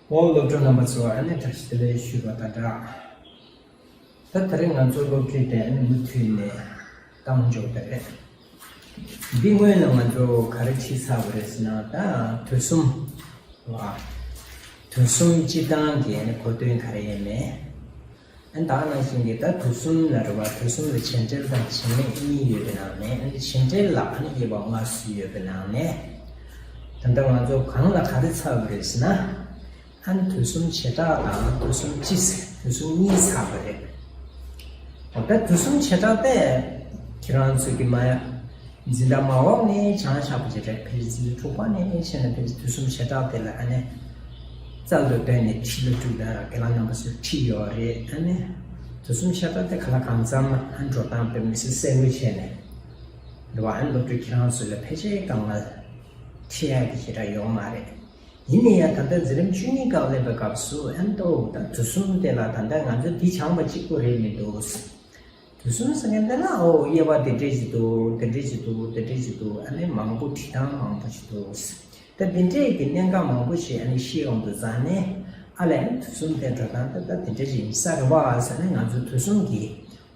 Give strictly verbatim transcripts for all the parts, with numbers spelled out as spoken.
འོ་སློབ་གྲོགས་རྣམ་པ་ཚོ་ཨ་ནི་བཀྲ་ཤིས་བདེ་ལེགས་ཞུས་པ་དང་སྦྲགས། ད་དེ་རིང་ང་ཚོ་སློབ་ཁྲིད་དེ་ཨ་ནི་མུ་མཐུད་ནས་བཏང་འཇོག་དེ་རེད། འདི་སྔོན་ལ་ང་ཚོ་ག་རེ་ཁྲིད་ཚར་བ་རེད་ཟེར་ན། ད་དུས་གསུམ་བ། དུས་གསུམ་སྤྱིར་བཏང་གི་ཨ་ནི་གོ་དོན་ག་རེ་ཡིན་མིན། ཨ་ནི་ད་ག་ནང་བཞིན་གྱི་ད་དུས་གསུམ་ལ་རེད་བ། དུས་གསུམ་ལ་བྱེད་འབྲེལ་དང་བྱེད་མེད་གཉིས་ཡོད་པའི་ནང་ནས། ཨ་ནི་བྱེད་འབྲེལ་ལ་ཨ་ནི་དབྱེ་བ་ལྔ་བཟོས་ཡོད་པའི་ནང་ནས། ད་ལྟ་ང་ཚོ་གང་ལ་ག་རེ་ཚར་བ་རེད་ཟེར་ན། ཨ་ནི་དུས་གསུམ་བྱེ་བྲག་དང་དུས་གསུམ་སྤྱི། དུས་གསུམ་གཉིས་ཚར་བ་རེད། འོ་ད་དུས་གསུམ་བྱེ་བྲག་དེ་ཁྱེད་རང་ཚོ་གི་མ་ཡ། འཛིན་གྲྭ་མ་འོག་ནས་སྦྱངས་བཞག་པ་ཅིག་རེད། ཕལ་ཆེར་འཛིན་གྲྭ་དྲུག་པ་ནས་བྱས་ན་ཕལ་ཆེར་དུས་གསུམ་བྱེ་བྲག་དེ་ལ་ཨ་ནི་རྩལ་དུ་བཏོན་ནས་ཁྲིད་ལ་འགྲོ་དང་རྒན་ལགས་རྣམ་པ་ཚོས་ཁྲིད་ཡོད་རེད། ཨ་ནི་དུས་གསུམ་བྱེ་བྲག་དེ་ག་ལ་གང་འཚམ་ཨ་འགྲོ་སྟངས་དཔེ་མི་སྲིད་གསལ་པོ་བྱས་ནས་རེད་བ། ཨ་ནི་སློབ་ཕྲུག་ཁྱེད་རང་ཚོ་ལ་ཕལ་ཆེར་དཀའ་ངལ་འཕྲད་ཡག་གི་ཞེ་དྲག་ཡོད་མ་རེད། ཡིན་ན་ཡང་ད་ལྟ་འཛིན་རིམ་བཅུ་གཉིས་སྐབས་སླེབས་པའི་སྐབས་སུ་ཨ་ནི་ཏོ་ད་དུས་གསུམ་དེ་ལ་ད་ལྟ་ང་ཚོ་འདི་སྦྱངས་པ་གཅིག་པོ་རེད་མི་འདུག། དུས་གསུམ་ཟེར་མཁན་དེ་ལ་ཨོ་དབྱེ་བ་དེ་འདྲས་ཅིག་འདུག། དེ་འདྲས་ཅིག་འདུག། དེ་འདྲས་ཅིག་འདུག། ཨ་ནི་མང་པོ་བྲིས་སྟངས་མང་པོ་ཞིག་འདུག། ད་དེ་འདྲས་ཀྱི་གནད་འགག་མང་པོ་ཞིག་ཨ་ནི་ཤེས་ཡོང་དུས་ཙང་ནས། ཨ་ལས་དུས་གསུམ་དེ་འགྲོ་སྟངས་ད་ད་དེ་འདྲས་ཅིག་ཡིན་ས་རེད་བ་ཟེར་ནས། ང་ཚོ་དུས་གསུམ་གྱི་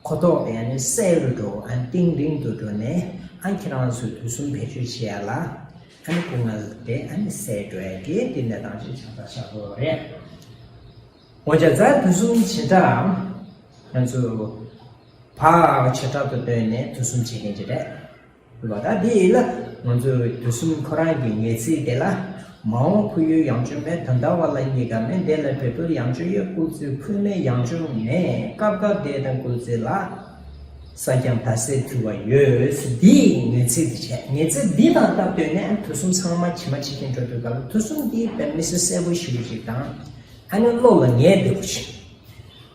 གོ་རྟོགས་དེ་ཨ་ནི་གསལ་རུ་འགྲོ། ཨ་ནི་གཏིང་རིང་དུ་འགྲོ་ནས། ཨ་ཁྱེད་རང་ཚོས་དུས་གསུམ་བེད་སྤྱོད་བྱེད་ཡ་ལ་ཨ་ནི་སྐུ་ངལ་དེ་ཨ་ནི་སེལ་འགྲོ་ཡ་གི་དེ་གནས་སྟངས་ཅིག་ཆགས་ས་ཆགས་དགོས་རེད། འོ་ཅག་ཙ་དུས་གསུམ་བྱེ་བྲག་ང་ཚོ་བ་བྱེ་བྲག་ཏུ་བཏོན་ནས་དུས་གསུམ་བྱེད་མཁན་ཅིག་རེད། ལོ་ད་འདི་ཡིན་ལ་ང་ཚོས་དུས་གསུམ་ཁོ་རང་གི་ངེས་ཚིག་དེ་ལ། མ་འོངས་འཕོ་ཡུལ་ཡང་བྱུང་མེད། ད་ལྟ་བ་ལ་རྙེད་དཀའ་མེད། འདས་ལ་བས་འཕུལ་ཡང་བྱུང་ཡོད། སྐུལ་ཚིག་འཕུལ་མེད་ཡང་བྱུང་མེད། སྐབས་སྐབས་འདས་དང་སྐུལ་ཚིག་ལ། ས་ཀྱང་ད་གསལ་ཐུབ་པ་ཡོད། འདིའི་ངེས་ཚིག་འདི་བྱས། ངེས་ཚིག་འདི་དང་སྟབས་བསྟུན་ནས་དུས་གསུམ་ཚང་མ་ཇི་མ་ཇི་བཞིན་འགྲོ་དུས་སྐབས་ལ་དུས་གསུམ་འདི་དཔེ་མི་སྲིད་གསལ་པོ་ཞེ་པོ་ཞིག་དང་། ཨ་ནི་བློ་ལ་ངེས་བདེ་པོ་ཞིག།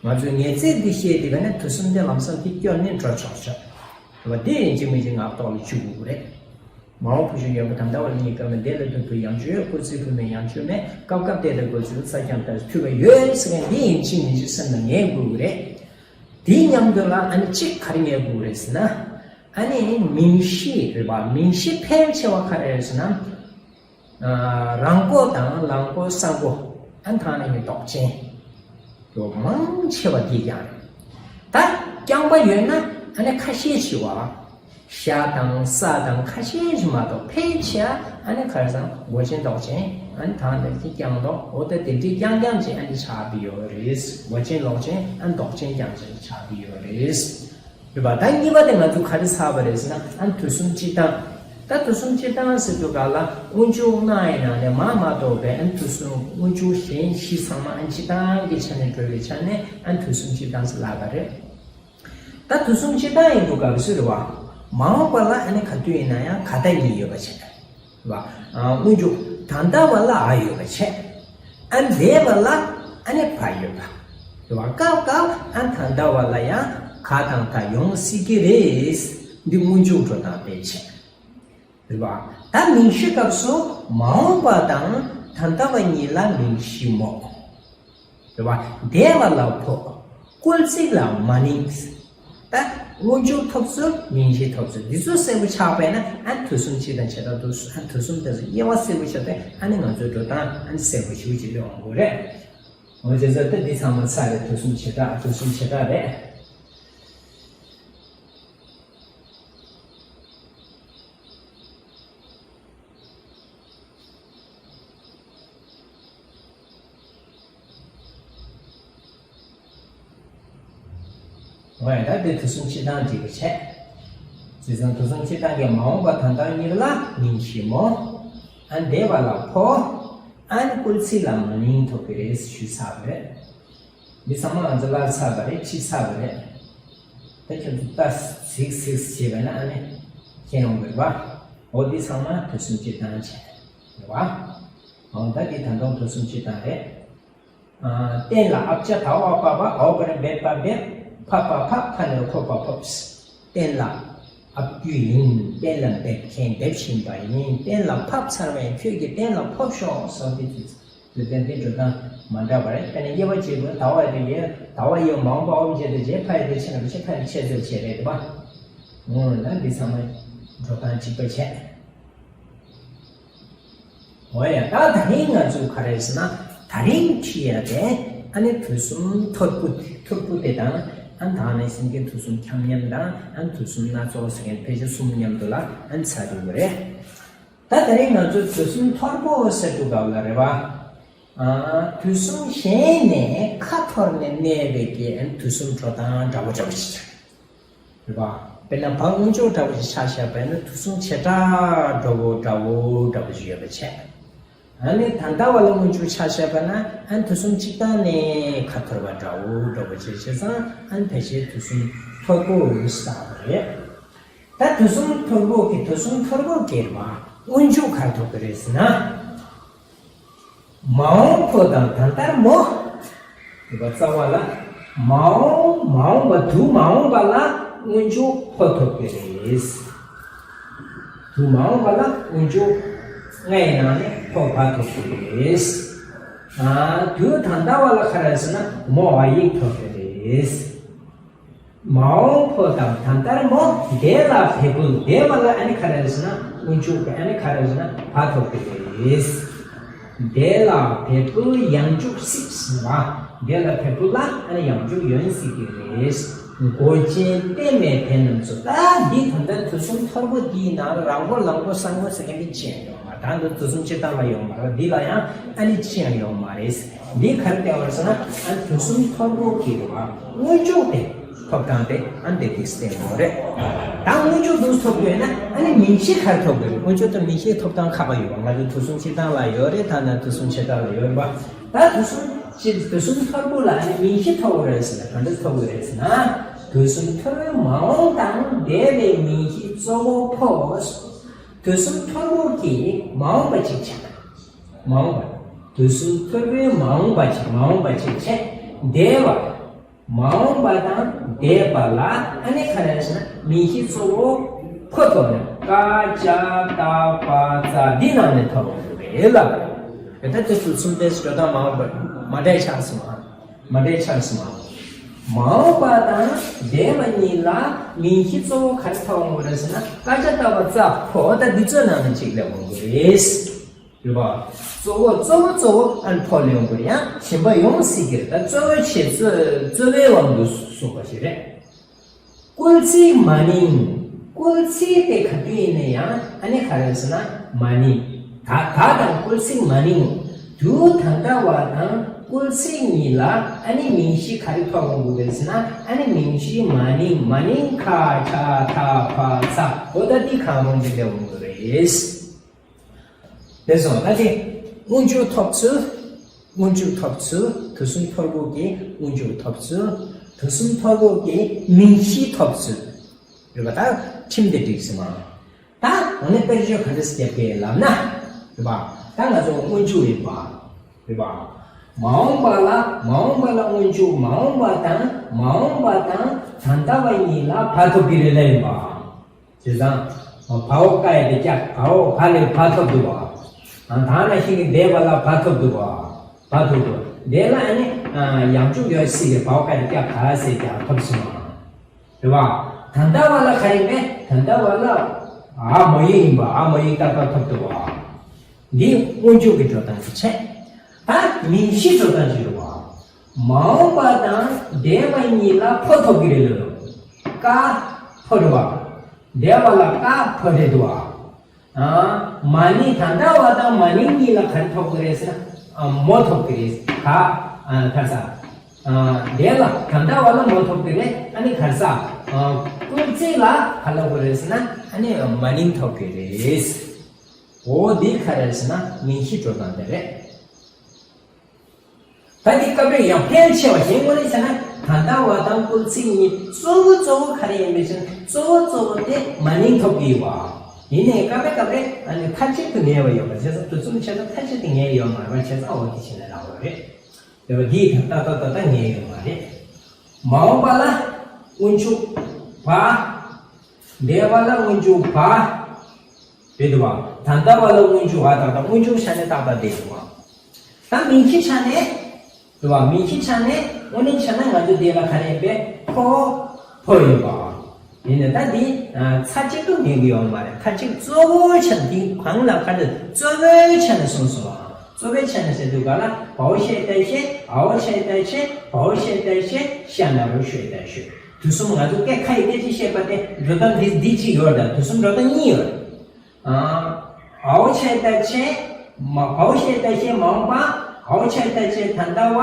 ང་ཚོས་ངེས་ཚིག་འདི་ཤེས་དུས་ཀ་ནས་དུས་གསུམ་འདི་ལམ་སང་འདི་སྐྱོར་ནས་འགྲོ་ཆོག་ཆོག། དེ་བ་འདི་ཡིན་གཅིག་མིན་གཅིག་ངག་ཐོག་ལ་འཇུག་དགོས་ཀྱི་རེད། མ་འོངས་འཕོ་ཡུལ་ཡང་བྱུང་མེད། ད་ལྟ་བ་ལ་རྙེད་དཀའ་མེད། འདས་ལ་བས་འཕུལ་ཡང་བྱུང་ཡོད། སྐུལ་ཚིག་འཕུལ་མེད་ཡང་བྱུང་མེད། སྐབས་སྐབས་འདས་དང་སྐུལ་ཚིག་ལ་ས་ཀྱང་ད་གསལ་ཐུབ་པ་ཡོད་ཟེར་མཁན་འདི་ཡིན་གཅིག་མིན་གཅིག་སེམས་ལ་ངེས་དགོས་ཀྱི་རེད། དེའི་མཉམ་དུ་ལ་ཨ་ནི་གཅིག་ག་རེ་ངེས་དགོས་རེད་ཟེར་ན། ཨ་ནི་མིང་གཞི་རེད་པ། མིང་གཞི་ཕལ་ཆེ་བ་ག་རེ་རེད་ཟེར་ན། ཨ། རང་མགོ་དང་ལ་མགོ་ས་མགོ་ཨ་ནི་ཐང་ནས་ཀྱི་འདོགས་ཅན་དུ་མང་ཆེ་བ་འདི་ཀྱང་རེད། ད་རྐྱང་པ་ཡོད་ན་ཨ་ནི་ཁ་ཤས་ཤིག་བ། ཤ་དང་ས་དང་ཁ་ཤས་ཤིག་མ་གཏོགས་ཕལ་ཆེ་ཨ་ནི་ག་རེ་ཟེར་ན་མགོ་ཅན་འདོགས་ཅན་ཨ་ནི་ཐང་ནས་ཀྱི་རྐྱང་འདོགས། འོ་ད་དེ་འདྲའི་རྐྱང་རྐྱང་ཅིག་ཨ་ནི་ཆགས་བསྡད་ཡོད་རེད། མགོ་ཅན་ལོག་ཅན་ཨ་ནི་འདོགས་ཅན་རྐྱང་ཅིག་ཆགས་བསྡད་ཡོད་རེད། རེད་པ། ད་གཉིས་པ་དེ་ང་ཚོ་ག་རེ་ཚར་བ་རེད་ཟེར་ན། ཨ་ནི་དུས་གསུམ་སྤྱིར་བཏང་། ད་དུས་གསུམ་སྤྱིར་བཏང་ཟེར་དུས་ག་ལ་སྔོན་འཇུག་ལྔ་ཡི་ནང་ནས་མ་མ་གཏོགས་པའི་ཨ་ནི་དུས་གསུམ་སྔོན་འཇུག་གཞན་བཞི་ཚང་མ་ཨ་ནི་སྤྱིར་བཏང་གི་ཆ་ནས་འགྲོ་བའི་ཆ་ནས་ཨ་ནི་དུས་གསུམ་སྤྱིར་བཏང་ཟེར་ལབ་པ་རེད། ད་དུས་གསུམ་སྤྱིར་བཏང་ཡིན་དུས་ག་རེ་ཟེར་རེད་བ། མ་འོངས་པ་ལ་ཨ་ནི་ག་དུས་ཡིན་ན་ཡང་ག་ད་གཉིས་ཡོད་པ་བྱས། རེད་བ། ཨ། སྔོན་འཇུག་ད་ལྟ་བ་ལ་འ་ཡོད་པ་བྱས། ཨ་འདས་པ་ལ་ཨ་ནི་བ་ཡོད་པ། རེད་བ། སྐབས་སྐབས་ཨ་ད་ལྟ་བ་ལ་ཡང་ག་དང་ད་ཡོང་སྲིད་ཀྱི་རེད། འདི་སྔོན་འཇུག་འགྲོ་སྟངས་དཔེ་བྱས། རེད་བ། ད་མིང་གཞི་སྐབས་སུ་མ་འོངས་པ་དང་ད་ལྟ་བ་གཉིས་ལ་མིང་གཞི་སྨོས། རེད་བ། འདས་པ་ལ་འཕོ། སྐུལ་ཚིག་ལ་མ་ནིང་། ད་སྔོན་འཇུག་ཐོབ་ཚུལ་མིང་གཞི་ཐོབ་ཚུལ་འདི་ཚོ་གསལ་པོ་ཆགས་པས་ན་ཨ་དུས་གསུམ་སྤྱི་དང་བྱེ་བྲག་ཏུ་ཨ་དུས་གསུམ་དེ་ཚོ་དབྱེ་བ་གསལ་པོ་ཆགས་པས་ཨ་ནི་ང་ཚོའི་འགྲོ་སྟངས་ཨ་ནི་གསལ་པོ་ཞེ་པོ་ཅིག་སླེབས་འོང་གི་རེད། འོ་དེ་ཚོ་ད་འདི་ཚང་མ་ཚར་རེད། དུས་གསུམ་བྱེ་བྲག་དུས་གསུམ་བྱེ་བྲག་རེད། འོ་ཡ། ད་དེ་དུས་གསུམ་སྤྱིར་བཏང་འགྲིག་པ་བྱས། བྱས་ཙང་དུས་གསུམ་སྤྱིར་བཏང་གི་མ་འོངས་པ་ད་ལྟ་གཉིས་ལ་མིང་གཞི་སྨོས། ཨ་འདས་པ་ལ་འཕོ། ཨ་ནི་སྐུལ་ཚིག་ལ་མ་ནིང་ཐོབ་ཀྱི་རེད་ཞུས་ཚར་བ་རེད། འདི་ཚང་མ་ང་ཚོ་བསླབས་ཚར་བ་རེད། ཁྲིད་ཚར་བ་རེད། ད་ཁྱོད་ཚོ་ལྟ་གཟིགས་གཟིགས་བྱས་པ་ན་ཨ་ནི་མཁྱེན་ཡོང་གི་རེད་པ། འོ་འདི་ཚང་མ་དུས་གསུམ་སྤྱིར་བཏང་བྱས་རེད་པ། འོ་ད་འདི་ད་དུང་དུས་གསུམ་སྤྱིར་བཏང་རེད། ཨ། གཏན་ལ་ཨབ་ཅ་ད་འོག་པ་བ། འོག་ག་རེ་འབད་པ་འབེབས། ཕབ་པ་ཕབ། ཕ་ནི་ཕོབ་པ་ཕོབས། གཏན་ལ་ཨབ་རྒྱུ་ཡིན། གཏན་ལ་འབེབས་མཁན་འབེབས་བཞིན་པ་ཡིན། གཏན་ལ་ཕབ་ཚར་བས་ཁྱོད་ཀྱིས་གཏན་ལ་ཕོབ་ཤོག་ཟེར་དེ་དུས་དུས་དེ་འདི་འགྲོ་སྟངས་མ་འདྲ་བ་རེད། དཔེར་ན་དབྱེ་བ་གཅིག་པུ་ད་འོག་དེ་ཡོད། ད་འོག་ཡོད་མ་འོངས་པ་འོག་བྱས་ཏེ་རྗེས་ཕ་ཡི་དེ་ཕྱི་ནང་ཕྱི་ཕ་ཡི་ཕྱི་ཚོད་བྱས་རེད་དེ་པ། འོ་ན་འདི་ཚང་མ་འགྲོ་སྟངས་གཅིག་པ་བྱས། འོ་ཡ། ད་ད་རིང་ང་ཚོས་ག་རེ་ཟེར་ན། ད་རིང་ཁྲིད་ཡ་དེ་ཨ་ནི་དུས་གསུམ་ཐོར་བུ་ཐོར་བུ་དེ་དང་ཨ་ནི་ད་ནི་སེང་གེ་དུས་གསུམ་འཁྱམ་མཉམ་དང་ཨ་ནི་དུས་གསུམ་སྣ་ཚོགས་ཟེར་མཁན་ཕལ་ཆེར་གསུམ་མཉམ་དུ་ལ་ཨ་ནི་ཚར་འགྲོ་གི་རེད། ད་དེ་རིང་ང་ཚོ་དུས་གསུམ་ཐོར་བུ་ཟེར་དུས་སྐབས་ལ་རེད་བ། ཨ། དུས་གསུམ་གཞན་ནས་ཁ་འཐོར་ནས་གནས་པའི་གི་ཨ་ནི་དུས་གསུམ་འགྲོ་སྟངས་འདྲ་བོ་འདྲ་བོ་ཞིག་ཆགས། རེད་པ། དཔེར་ན་བ་སྔོན་འཇུག་འདྲ་བོ་ཞིག་ཆ་བཞག་པ་ཡིན་ན་དུས་གསུམ་བྱེ་བྲག་འདྲ་བོ་འདྲ་བོ་འདྲ་བོ་ཞིག་ཡོད་པ་བྱས། ཨ་ནི་ད་ལྟ་བ་ལ་སྔོན་འཇུག་ཆ་བཞག་པ་ན་ཨ་ནི་དུས་གསུམ་གཅིག་སྟེང་ནས་ཁ་འཐོར་བ་འདྲ་བོ་འདྲ་བོ་བྱས་བྱས་ཙང་ཨ་ནི་ཕལ་ཆེར་དུས་གསུམ་ཐོར་བུ་ཟེར་བ་རེད། ད་དུས་གསུམ་ཐོར་བུ་གི་དུས་གསུམ་ཐོར་བུ་གི་རེད་བ། སྔོན་འཇུག་ག་རེ་ཐོབ་ཀྱི་རེད་ཟེར་ན། མ་འོངས་པ་དང་ད་ལྟར་མོ། ཡོད་པ་རྩ་བ་ལ། མ་འོངས་མ་འོངས་པ་དུས་མ་འོངས་པ་ལ་སྔོན་འཇུག་ཕོ་ཐོབ་ཀྱི་རེད། དུས་མ་འོངས་པ་ལ་སྔོན་འཇུག་ལྔའི་ནང་ནས་ཕོ་བ་ཐོབ་ཀྱི་རེད། ཨ། དུས་ད་ལྟ་བ་ལ་ག་རེ་ཟེར་ན་མོ་བ་ཡིག་ཐོབ་ཀྱི་རེད། མ་འོངས་པ་དང་ད་ལྟར་མོ། འདས་ལ་བས་ཀུན། འདས་པ་ལ་ཨ་ནི་ག་རེ་ཟེར་ན་སྔོན་འཇུག་གི་ཨ་ནི་ག་རེ་ཟེར་ན་བ་ཐོབ་ཀྱི་རེད། འདས་ལ་བས་ཀུན་ཡང་འཇུག་སྲིད་ཟེར་བ། འདས་ལ་བས་ཀུན་ལ་ཨ་ནི་ཡང་འཇུག་ཡོང་སྲིད་ཀྱི་རེད། མགོ་ཅན་གཏན་མེད་དེ་རྣམས་སུ། ད་འདི་ད་ལྟ་དུས་གསུམ་ཐོར་བུ་འདིའི་ནང་ལ་རང་མགོ་ལ་མགོ་ས་མགོ་ཟེར་མཁན་འདི་ཅི་ཡང་ཡོད་མ་རེད། ད་འདི་དུས་གསུམ་སྤྱིར་བཏང་ལ་ཡོད་མ་རེད། འདི་ལ་ཡང་ཨ་ནི་ཅི་ཡང་ཡོད་མ་རེད། འདི་ག་རེ་བསྟན་པ་རེད་ཟེར་ན་ཨ་ནི་དུས་གསུམ་ཐོར་བུ་གི་རེད་བ། སྔོན་འཇུག་དེ་ཐོབ་སྟངས་དེ་ཨ་ནི་དེ་དེ་བསྟན་དགོས་རེད། ད་སྔོན་འཇུག་དུས་ཐོབ་དགོས་ན་ཨ་ནི་མིང་གཞི་ག་རེ་ཐོབ་དགོས་རེད། སྔོན་འཇུག་དང་མིང་གཞི་ཐོབ་སྟངས་ཁ་པ་ཡོད་པ། ང་ཚོ་དུས་གསུམ་སྤྱིར་བཏང་ལ་ཡོད་རེད། ཐ་ན་དུས་གསུམ་ཆེ་ཕྲ་ལ་ཡོད་རེད་པ། ད་དུས་གསུམ་སྤྱིར་དུས་གསུམ་ཐོར་བུ་ལ་ཨ་ནི་མིང་གཞི་ཐོབ་དགོས་རེད་ཟེར་ན་ག་འདྲ་ཐོབ་དགོས་རེད་ཟེར་ན། དུས་གསུམ་ཐོར་བུའི་མ་འོངས་དང་འདས་པའི་མིང་གཞི་གཙོ་བོ་ཕོ། དུས་གསུམ་ཐོར་བུ་གི་མ་འོངས་པ་གཅིག་བྱས། མ་འོངས་པ། དུས་གསུམ་ཐོར་བུའི་མ་འོངས་པ་གཅིག་མ་འོངས་པ་གཅིག་བྱས། འདས་པ། མ་འོངས་པ་དང་འདས་པ་ལ་ཨ་ནི་ག་རེ་ཟེར་ན་མིང་གཞི་གཙོ་བོ་ཕོ་ཐོབ་ནས་ཀ་ཅ་ཏ་པ་ཙ་འདི་ནང་ནས་ཐོབ་པ་རེད་ལ། ད་དུས་གསུམ་པའི་འགྲོ་སྟངས་མ་འོངས་པ་མ་འདྲ་ཆགས་སོང་ཨ། མ་འདྲ་ཆགས་སོང་ཨ། མ་འོངས་པ་དང་འདས་པ་གཉིས་ལ་མིང་གཞི་གཙོ་བོ་ག་རེ་ཐོབ་འོང་གི་རེད་ཟེར་ན་ཀ་ཅ་ཏ་པ་ཙ་ཕོ། ད་འདི་ཚོའི་ནང་ནས་གཅིག་སླེབས་འོང་གི་རེད། རེད་པ། གཙོ་བོ་གཙོ་བོ་གཙོ་བོ་ཨ་ནི་ཕོ་ལ་ཡོང་དགོས་ཡང་གཞན་པ་ཡོང་སྲིད་ཀྱི་རེད། ད་གཙོ་བོའི་ཆེད་གཙོ་གཙོ་བོའི་དབང་དུ་སོང་བ་ཞིག་རེད། སྐུལ་ཚིག་མ་ནིང་། སྐུལ་ཚིག་དེ་ག་དུས་ཡིན་ན་ཡང་ཨ་ནི་ག་རེ་ཟེར་ན་མ་ནིང་། ད་ད་དང་སྐུལ་ཚིག་མ་ནིང་། དུས་ད་ལྟ་བ་དང་སྐུལ་ཚིག་གཉིས་ལ་ཨ་ནི་མིང་གཞི་ག་རེ་ཐོབ་འོང་དགོས་རེད་ཟེར་ན་ཨ་ནི་མིང་གཞི་མ་ནིང་། མ་ནིང་ཁ་ཆ་ཐ་ཕ་ཚ། འོ་ད་འདི་གང་རུང་འདི་སླེབས་འོང་དགོས་རེད། དེ་སོང་ད་དེ་སྔོན་འཇུག་ཐོབ་ཚུལ། སྔོན་འཇུག་ཐོབ་ཚུལ། དུས་གསུམ་ཐོར་བུ་གི་སྔོན་འཇུག་ཐོབ་ཚུལ། དུས་གསུམ་ཐོར་བུ་གི་མིང་གཞི་ཐོབ་ཚུལ། རེད་པ། ད་ཁྲིམས་དེ་འགྲིག་སོང་ང་། ད་འོ་ན་དཔེར་བརྗོད་ག་འདྲ་ཞིག་བརྒྱབ་ཀྱི་ལབ་ན། རེད་པ། ད་ང་ཚོ་སྔོན་འཇུག་ཡིན་པ། རེད་པ། མ་འོངས་པ་ལ་མ་འོངས་པ་ལ་སྔོན་འཇུག་མ་འོངས་པ་དང་མ་འོངས་པ་དང་ད་ལྟ་བ་གཉིས་ལ་བ་ཐོབ་ཀྱི་རེད་ལབ་ཡིན་པ། བྱས་ཙང་། བའོ་ཀ་ཡ་དེ་སྐྱ་བའོ་ག་ལས་བ་ཐོབ་འདུག་བ། ད་ནང་བཞིན་གྱི་འདས་པ་ལ་བ་ཐོབ་འདུག་བ། བ་ཐོབ་འདུག་འདས་ལ་ཨ་ནི་ཡང་འཇུག་ཡོད་སྲིད་ཀྱི་བའོ་ཀ་ཡ་དེ་སྐྱ་ག་ཟེར་ཀྱང་ཐོབ་སོང་བ། རེད་བ། ད་ལྟ་བ་ལ་ག་ཡིན་པས། ད་ལྟ་བ་ལ་ཨ་མོ་ཡིག་ཡིན་པ། ཨ་མོ་ཡིག་ཏག་ཏག་ཐོབ་འདུག་བ། འདི་སྔོན་འཇུག་གི་འགྲོ་སྟངས་ཀྱི་ཆེད། ད་མིང་གཞི་འགྲོ་སྟངས་ཀྱི་རེད་བ། མ་འོངས་པ་དང་འདས་པ་གཉིས་ལ་ཕོ་ཐོབ་ཀྱི་རེད་ལོ། ཀ་ཕོ་རེད་བ། འདས་པ་ལ་ཀ་ཕོ་རེད་འདུག་བ། ཨ། མ་ནིང་། ད་ལྟ་བ་དང་མ་ནིང་གཉིས་ལ་ག་རེ་ཐོབ་ཀྱི་རེད་ཟེར་ན། ཨ། མོ་ཐོབ་ཀྱི་རེད། ག་ཨ། ག་རེ་ཟ། ཨ། འདས་ལ་ད་ལྟ་བ་ལ་མོ་ཐོབ་ཀྱི་རེད། ཨ་ནི་ག་རེ་ཟ། ཨ། སྐུལ་ཚིག་ལ་ག་ལབ་དགོས་རེད་ཟེར་ན། ཨ་ནི་མ་ནིང་ཐོབ་ཀྱི་རེད། འོ་འདི་ག་རེ་ཟེར་ན་མིང་གཞི་འགྲོ་སྟངས་དེ་རེད། ད་འདི་སྐབས་རེ་ཡང་ཕལ་ཆེ་བ་གཞན་ངོས་ནས་བྱས་ན་ད་ལྟ་བ་དང་སྐུལ་ཚིག་གཉིས་གཙོ་བོ་གཙོ་བོ་ག་རེ་ཡིན་པའི་ཕྱིར་གཙོ་བོ་གཙོ་བོ་དེ་མ་ནིང་ཐོབ་ཀྱི་ཡོད་པ། ཡིན་ནའི་སྐབས་རེ་སྐབས་རེ་ཨ་ནི་མཐའ་གཅིག་ཏུ་ངེས་པ་ཡོད་པ་བྱས་ཙང་། དུས་གསུམ་ཆེ་ཕྲ་མཐའ་གཅིག་ཏུ་ངེས་ཡོད་མ་རེད་པ། བྱས་ཙང་འོ་དེ་བྱས་ན་རག་པ་རེད། དེ་བ་འདིའི་ད་ལྟ་ད་ལྟ་ངེས་ཡོད་མ་རེད། མ་འོངས་པ་ལ་སྔོན་འཇུག་བ། འདས་པ་ལ་སྔོན་འཇུག་བ། རེད་འདུག་བ། ད་ལྟ་བ་ལ་སྔོན་འཇུག་བ་དང་། ད་སྔོན་འཇུག་ཆ་ནས་ཏག་ཏག་བསྡད་འདུག་བ། ད་མིང་གཞི་ཆ་ནས། རེད་བ། མིང་གཞི་ཆ་ནས་དངོས་གནས་བྱས་ན་ང་ཚོ་འདི་ལ་ག་རེ་ཡིན་པས། ཕོ། ཕོ་ཡིན་པ། ཡིན་ནའི་ད་འདི་ཚར་གཅིག་ཏུ་ངེས་ཀྱི་ཡོད་མ་རེད། མཐའ་གཅིག་གཙོ་བོའི་ཆ་ནས། འདི་གང་ལ་ག་འདྲ་གཙོ་བོའི་ཆ་ནས་གསུངས་སོང་བ། གཙོ་བོའི་ཆ་ནས་ཟེར་དུས་ག་ལ་བའོ་ཤད་ཏ་ཤད། འའོ་ཤད་ཏ་ཤད། བའོ་ཤད་ཏ་ཤད། ཤ་ན་རོ་ཤོད་ཏ་ཤོད། དུས་གསུམ་ང་ཚོ་སྐད་ཁ་ཡི་སྐད་ཅིག་བཤད་པ་དེ་འགྲོ་སྟངས་འདི་འདི་གཅིག་ཡོད་རེད། ད་དུས་གསུམ་འགྲོ་སྟངས་གཉིས་ཡོད་རེད། ཨ། འའོ་ཤད་ཏ་ཤད། མ། བའོ་ཤད་ཏ་ཤད་མ་འོངས་པ། འའོ་ཤད་ཏ་ཤད་ད་ལྟ་བ།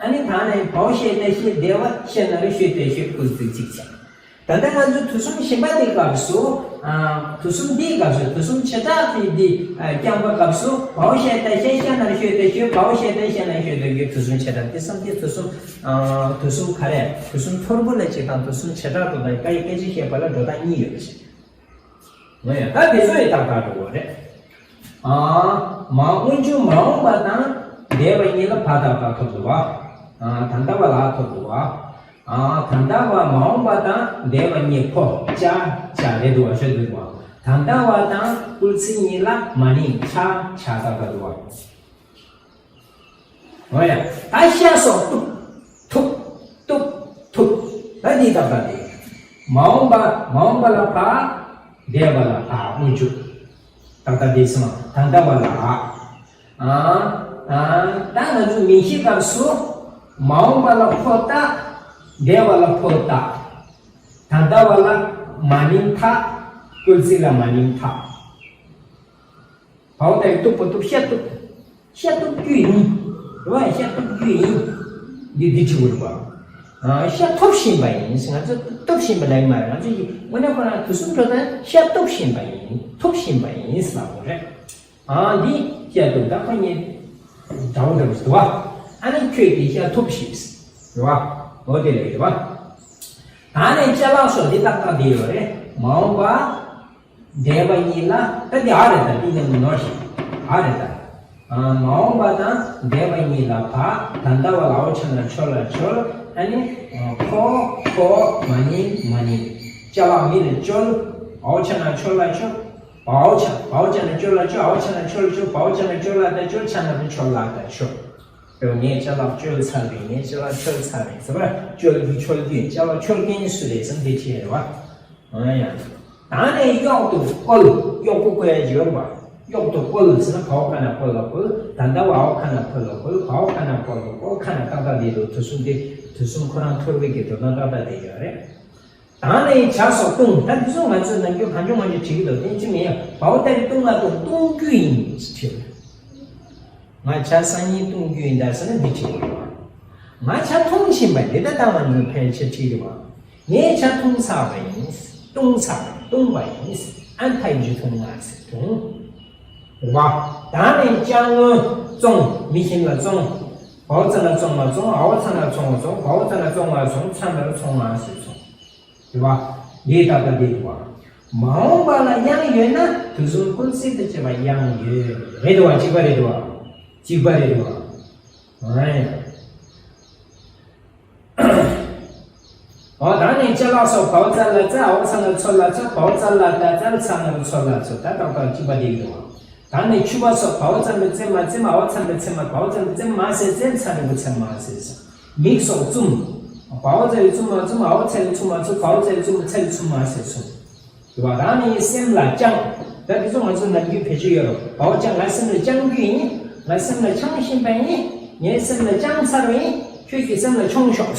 ཨ་ནི་ད་ནས་བའོ་ཤད་ཏ་ཤད་སྡེ་བ། ཤ་ན་རོ་ཤོད་ཏ་ཤོད། སྐུལ་ཚིག་གཅིག་བྱས། ད་ལྟ་ང་ཚོ་དུས་གསུམ་གཞན་པ་དེའི་སྐབས་སུ། ཨ། དུས་གསུམ་འདིའི་སྐབས་སུ། དུས་གསུམ་བྱེ་བྲག་གི་འདི། ཨ། རྐྱང་པ་སྐབས་སུ་བའོ་ཤད་ཏ་ཤད་ཤ་ན་རོ་ཤོད་ཏ་ཤོད། བའོ་ཤད་ཏ་ཤད་ཤ་ན་རོ་ཤོད་ཏ་ཤོད། དུས་གསུམ་བྱེ་བྲག་དེ་བསམ་སྟེ་དུས་གསུམ། ཨ། དུས་གསུམ་ག་རེ། དུས་གསུམ་ཐོར་བུ་ལ་གཅིག་དང་དུས་གསུམ་བྱེ་བྲག་ཏུ་དང་ཀ་ཡི་སྐད་ཅིག་བཤད་པ་ལ་འགྲོ་སྟངས་གཉིས་ཡོད་པ་ཞིག་ངོ་ཡ། ད་དེ་ཚོ་ཡི་ཏག་ཏག་འགྲོ་བ་རེད། ཨ། མ། སྔོན་འཇུག་མ་འོངས་པ་དང་སྡེ་བ་གཉིས་ལ་བ་ཏག་ཏག་ཐོབ་འདུག་བ། ཨ། ད་ལྟ་བ་ལ་ཐོབ་འདུག་བ། ཨ། ད་ལྟ་བ་མ་འོངས་པ་དང་སྡེ་བ་གཉིས་ཕོ་ཅ་ཅ་རེད་འདུག་བ། ཤོད་འདུག་བ། ད་ལྟ་བ་དང་སྐུལ་ཚིག་གཉིས་ལ་མ་ནིང་ཆ་ཆ་ཏག་ཏག་འདུག་བ། འོ་ཡ། ད་ཤ་སོགས་གཏུབ། ཐུབ། གཏུབ། ཐུབ། ད་འདི་ལྟ་བུ་དེ། མ་འོངས་པ། མ་འོངས་པ་ལ་བ། སྡེ་བ་ལ་བ། སྔོན་འཇུག་ཏག་ཏག་འདི་སོང་། ད་ལྟ་བ་ལ་འ། ཨ། ཨ། ད་ང་ཚོ་མིང་གཞིའི་སྐབས་སུ། མ་འོངས་པ་ལ་ཕོ་ཏ། སྡེ་བ་ལ་ཕོ་ཏ། ད་ལྟ་བ་ལ་མ་ནིང་ཐ། སྐུལ་ཚིག་ལ་མ་ནིང་ཐ། བའོ་ཏ་ཡི་གཏུབ་པོ་གཏུབ། ཤ་གཏུབ། ཤ་གཏུབ་རྒྱུ་ཡིན། རེད་བ། ཤ་གཏུབ་རྒྱུ་ཡིན། འདི་འདི་ཅི་བོ་རེད་བ། ཨ། ཤ་ཐུབ་བཞིན་པ་ཡིན། ང་ཚོ་གཏུབ་བཞིན་པ་ལབ་ཀྱི་མ་རེད། ང་ཚོ་ཡི་དངོས་གནས་ཁོ་རང་དུས་གསུམ་འགྲོ་སྟངས་ཤ་གཏུབ་བཞིན་པ་ཡིན། ཐུབ་བཞིན་པ་ཡིན་ཟེར་བ་རེད། ཨ། འདི་ཤ་གཏུབ། ད་ཁོ་གཉིས་འདྲ་བོ་འདྲ་བོ་ཞིག་འདུག་བ། ཨ་ནི་ཁྱོད་ཀྱིས་ཤ་ཐུབ་ཤིག་རེད་བ། འོ་དེ་ལས་རེད་བ། ད་ནས་ཅ་ལག་སོགས་འདི་ཏག་ཏག་འདི་ཡོད་རེད། མ་འོངས་པ། སྡེ་བ་གཉིས་ལ། ད་འདི་འ་རེད། ད་འདི་ནི་ནོར་ཞིག་འ་རེད་ད། ཨ། མ་འོངས་པ་དང་སྡེ་བ་གཉིས་ལ་བ། ད་ལྟ་བ་ལ་འའོ་ཆ་ན་འ་ཆོ་ལ་འ་ཆོལ། ཨ་ནི་ཕོ་ཕོ། མ་ནིང་མ་ནིང་། ཅ་ལག་མི་ལ་ཅོལ། འའོ་ཆ་ན་འ་ཆོ་ལ་འ་ཆོལ། བའོ་ཆ། བའོ་ཆ་ན་འ་ཅོ་ལ་ཅོལ། འའོ་ཆ་ན་འ་ཆོ་ལ་ཅོལ། བའོ་ཆ་ན་འ་ཅོ་ལ་ཏ་ཅོལ། ཆ་ན་རོ་ཆོ་ལ་ཏ་ཆོལ། དེ་ངས་ཅ་ལག་བཅོལ་ཚར་རེད། ངས་ཅ་ལག་འཆོལ་ཚར་རེད་ཟེར་བ། བཅོལ་རྒྱུ་འཆོལ་རྒྱུ་ཡིན། ཅ་ལག་འཆོལ་མཁན་སུ་རེད་ཟེར་ན་འདི་བྲིས་རེད་བ། འོ་ཡ། ད་ནས་གཡོག་ཏུ་བཀོལ། གཡོག་པོ་བཀོལ་ཡ་ཅིག་ཡོད་རེད་བ། གཡོག་ཏུ་བཀོལ་ཟེར་ན་བའོ་ཁ་ན་བཀོལ་ལ་བཀོལ། ད་ལྟ་བ་འའོ་ཁ་ན་བཀོལ་ལ་བཀོལ། བའོ་ཁ་ན་བཀོལ་ལ་བཀོལ། ཁ་ན་ཏག་ཏག་འདི་འདུག་དུས་གསུམ་འདི། དུས་གསུམ་ཁོ་རང་ཐོར་བུ་གི་འགྲོ་སྟངས་ཏག་ཏག་འདི་ཡོད་རེད། ད་ནས་ཇ་སོགས་བཏུང་། ད་འདི་ཚོ་ང་ཚོས་ནམ་རྒྱུན་གང་བྱུང་མང་བྱུང་བྲིས་ཀྱི་འདུག་དེ་ཅི་མིན་ཡང་བའོ་ཏ་ཡི་བཏུང་ང་བཏུང་། བཏུང་རྒྱུ་ཡིན་ཞེས་བྲིས། ང་ཇ་སང་ཉིན་བཏུང་རྒྱུ་ཡིན་ད་ཟེར་ན་འདི་བྲིས་ཀྱི་རེད་བ། ང་ཇ་འཐུང་བཞིན་པ་འདི། ད་ལྟ་ང་ཚོས་ཕལ་ཆེར་བྲིས་ཀྱི་རེད་བ། ངས་ཇ་འཐུང་ཚར་བ་ཡིན། བཏུང་ཚར་བ། བཏུང་བ་ཡིན། ཨན་ཐའི་ཇུ་འཐུང་ང་ཟེར་འཐུང་། རེད་བ། ད་ནས་ཅ་སྔོན་བཙོང་། མི་གཞན་ལ་བཙོང་། བའོ་ཙ་ན་བཙོང་བ་བཙོང་། འའོ་ཚ་ན་བཙོང་བ་བཙོང་། བའོ་ཙ་ན་བཙོང་བ་བཙོང་། ཚ་ན་རོ་ཚོང་བ་ཟེར་ཚོང་། རེད་བ། འདི་ཏག་ཏག་འདི་རེད་བ། མ་འོངས་པ་ལ་དབྱངས་ཡོད་ན་དུས་གསུམ་ཀུན་གསལ་དང་བཅས་པ་དབྱངས་ཡོད་རེད་བ། གཅིག་པ་རེད་བ། གཅིག་པ་རེད་བ། ཨེ། འོ་ད་ནས་ཅ་ལག་སོགས་བའོ་ཙ་ལ་ཙ། འའོ་ཚ་ན་འ་ཚོ་ལ་ཚོ། བའོ་ཙ་ལ་ཏ་ཙལ། ཚ་ན་རོ་ཚོ་ལ་ཚོ། ད་ཏག་ཏག་གཅིག་པ་འདི་རེད་བ། ད་ནས་ཕྱུ་པ་སོགས་བའོ་ཙ་མི་ཙེ་མ་ཙེ་མ། འའོ་ཚ་མི་ཚེ་མ། བའོ་ཙ་མི་ཙེ་མ་ཟེར་ཙེ། ཚ་རི་བུ་ཚེ་མ་ཟེར་ཟེར། མིག་སོགས་བཙུམ། བའོ་ཙ་ཡི་བཙུམ་མ་བཙུམ། འའོ་ཚ་ཡི་བཙུམ་མ་བཙུམ། བའོ་ཙ་ཡི་བཙུམ་མ་ཚ་ཡི་བཙུམ་མ་ཟེར་བཙུམ། རེད་བ། ད་ནི་སེམས་ལ་བཅངས། ད་འདི་ཚོ་ང་ཚོ་ནམ་རྒྱུན་བེད་སྤྱོད་ཡོད་རེད། བའོ་ཅང་། ང་སེམས་ལ་བཅང་རྒྱུ་ཡིན། ང་སེམས་ལ་འཆང་བཞིན་པ་ཡིན། ངའི་སེམས་ལ་བཅངས་ཚར་བ་ཡིན། ཁྱོད་ཀྱི་སེམས་ལ་མཆོང་ཤོག་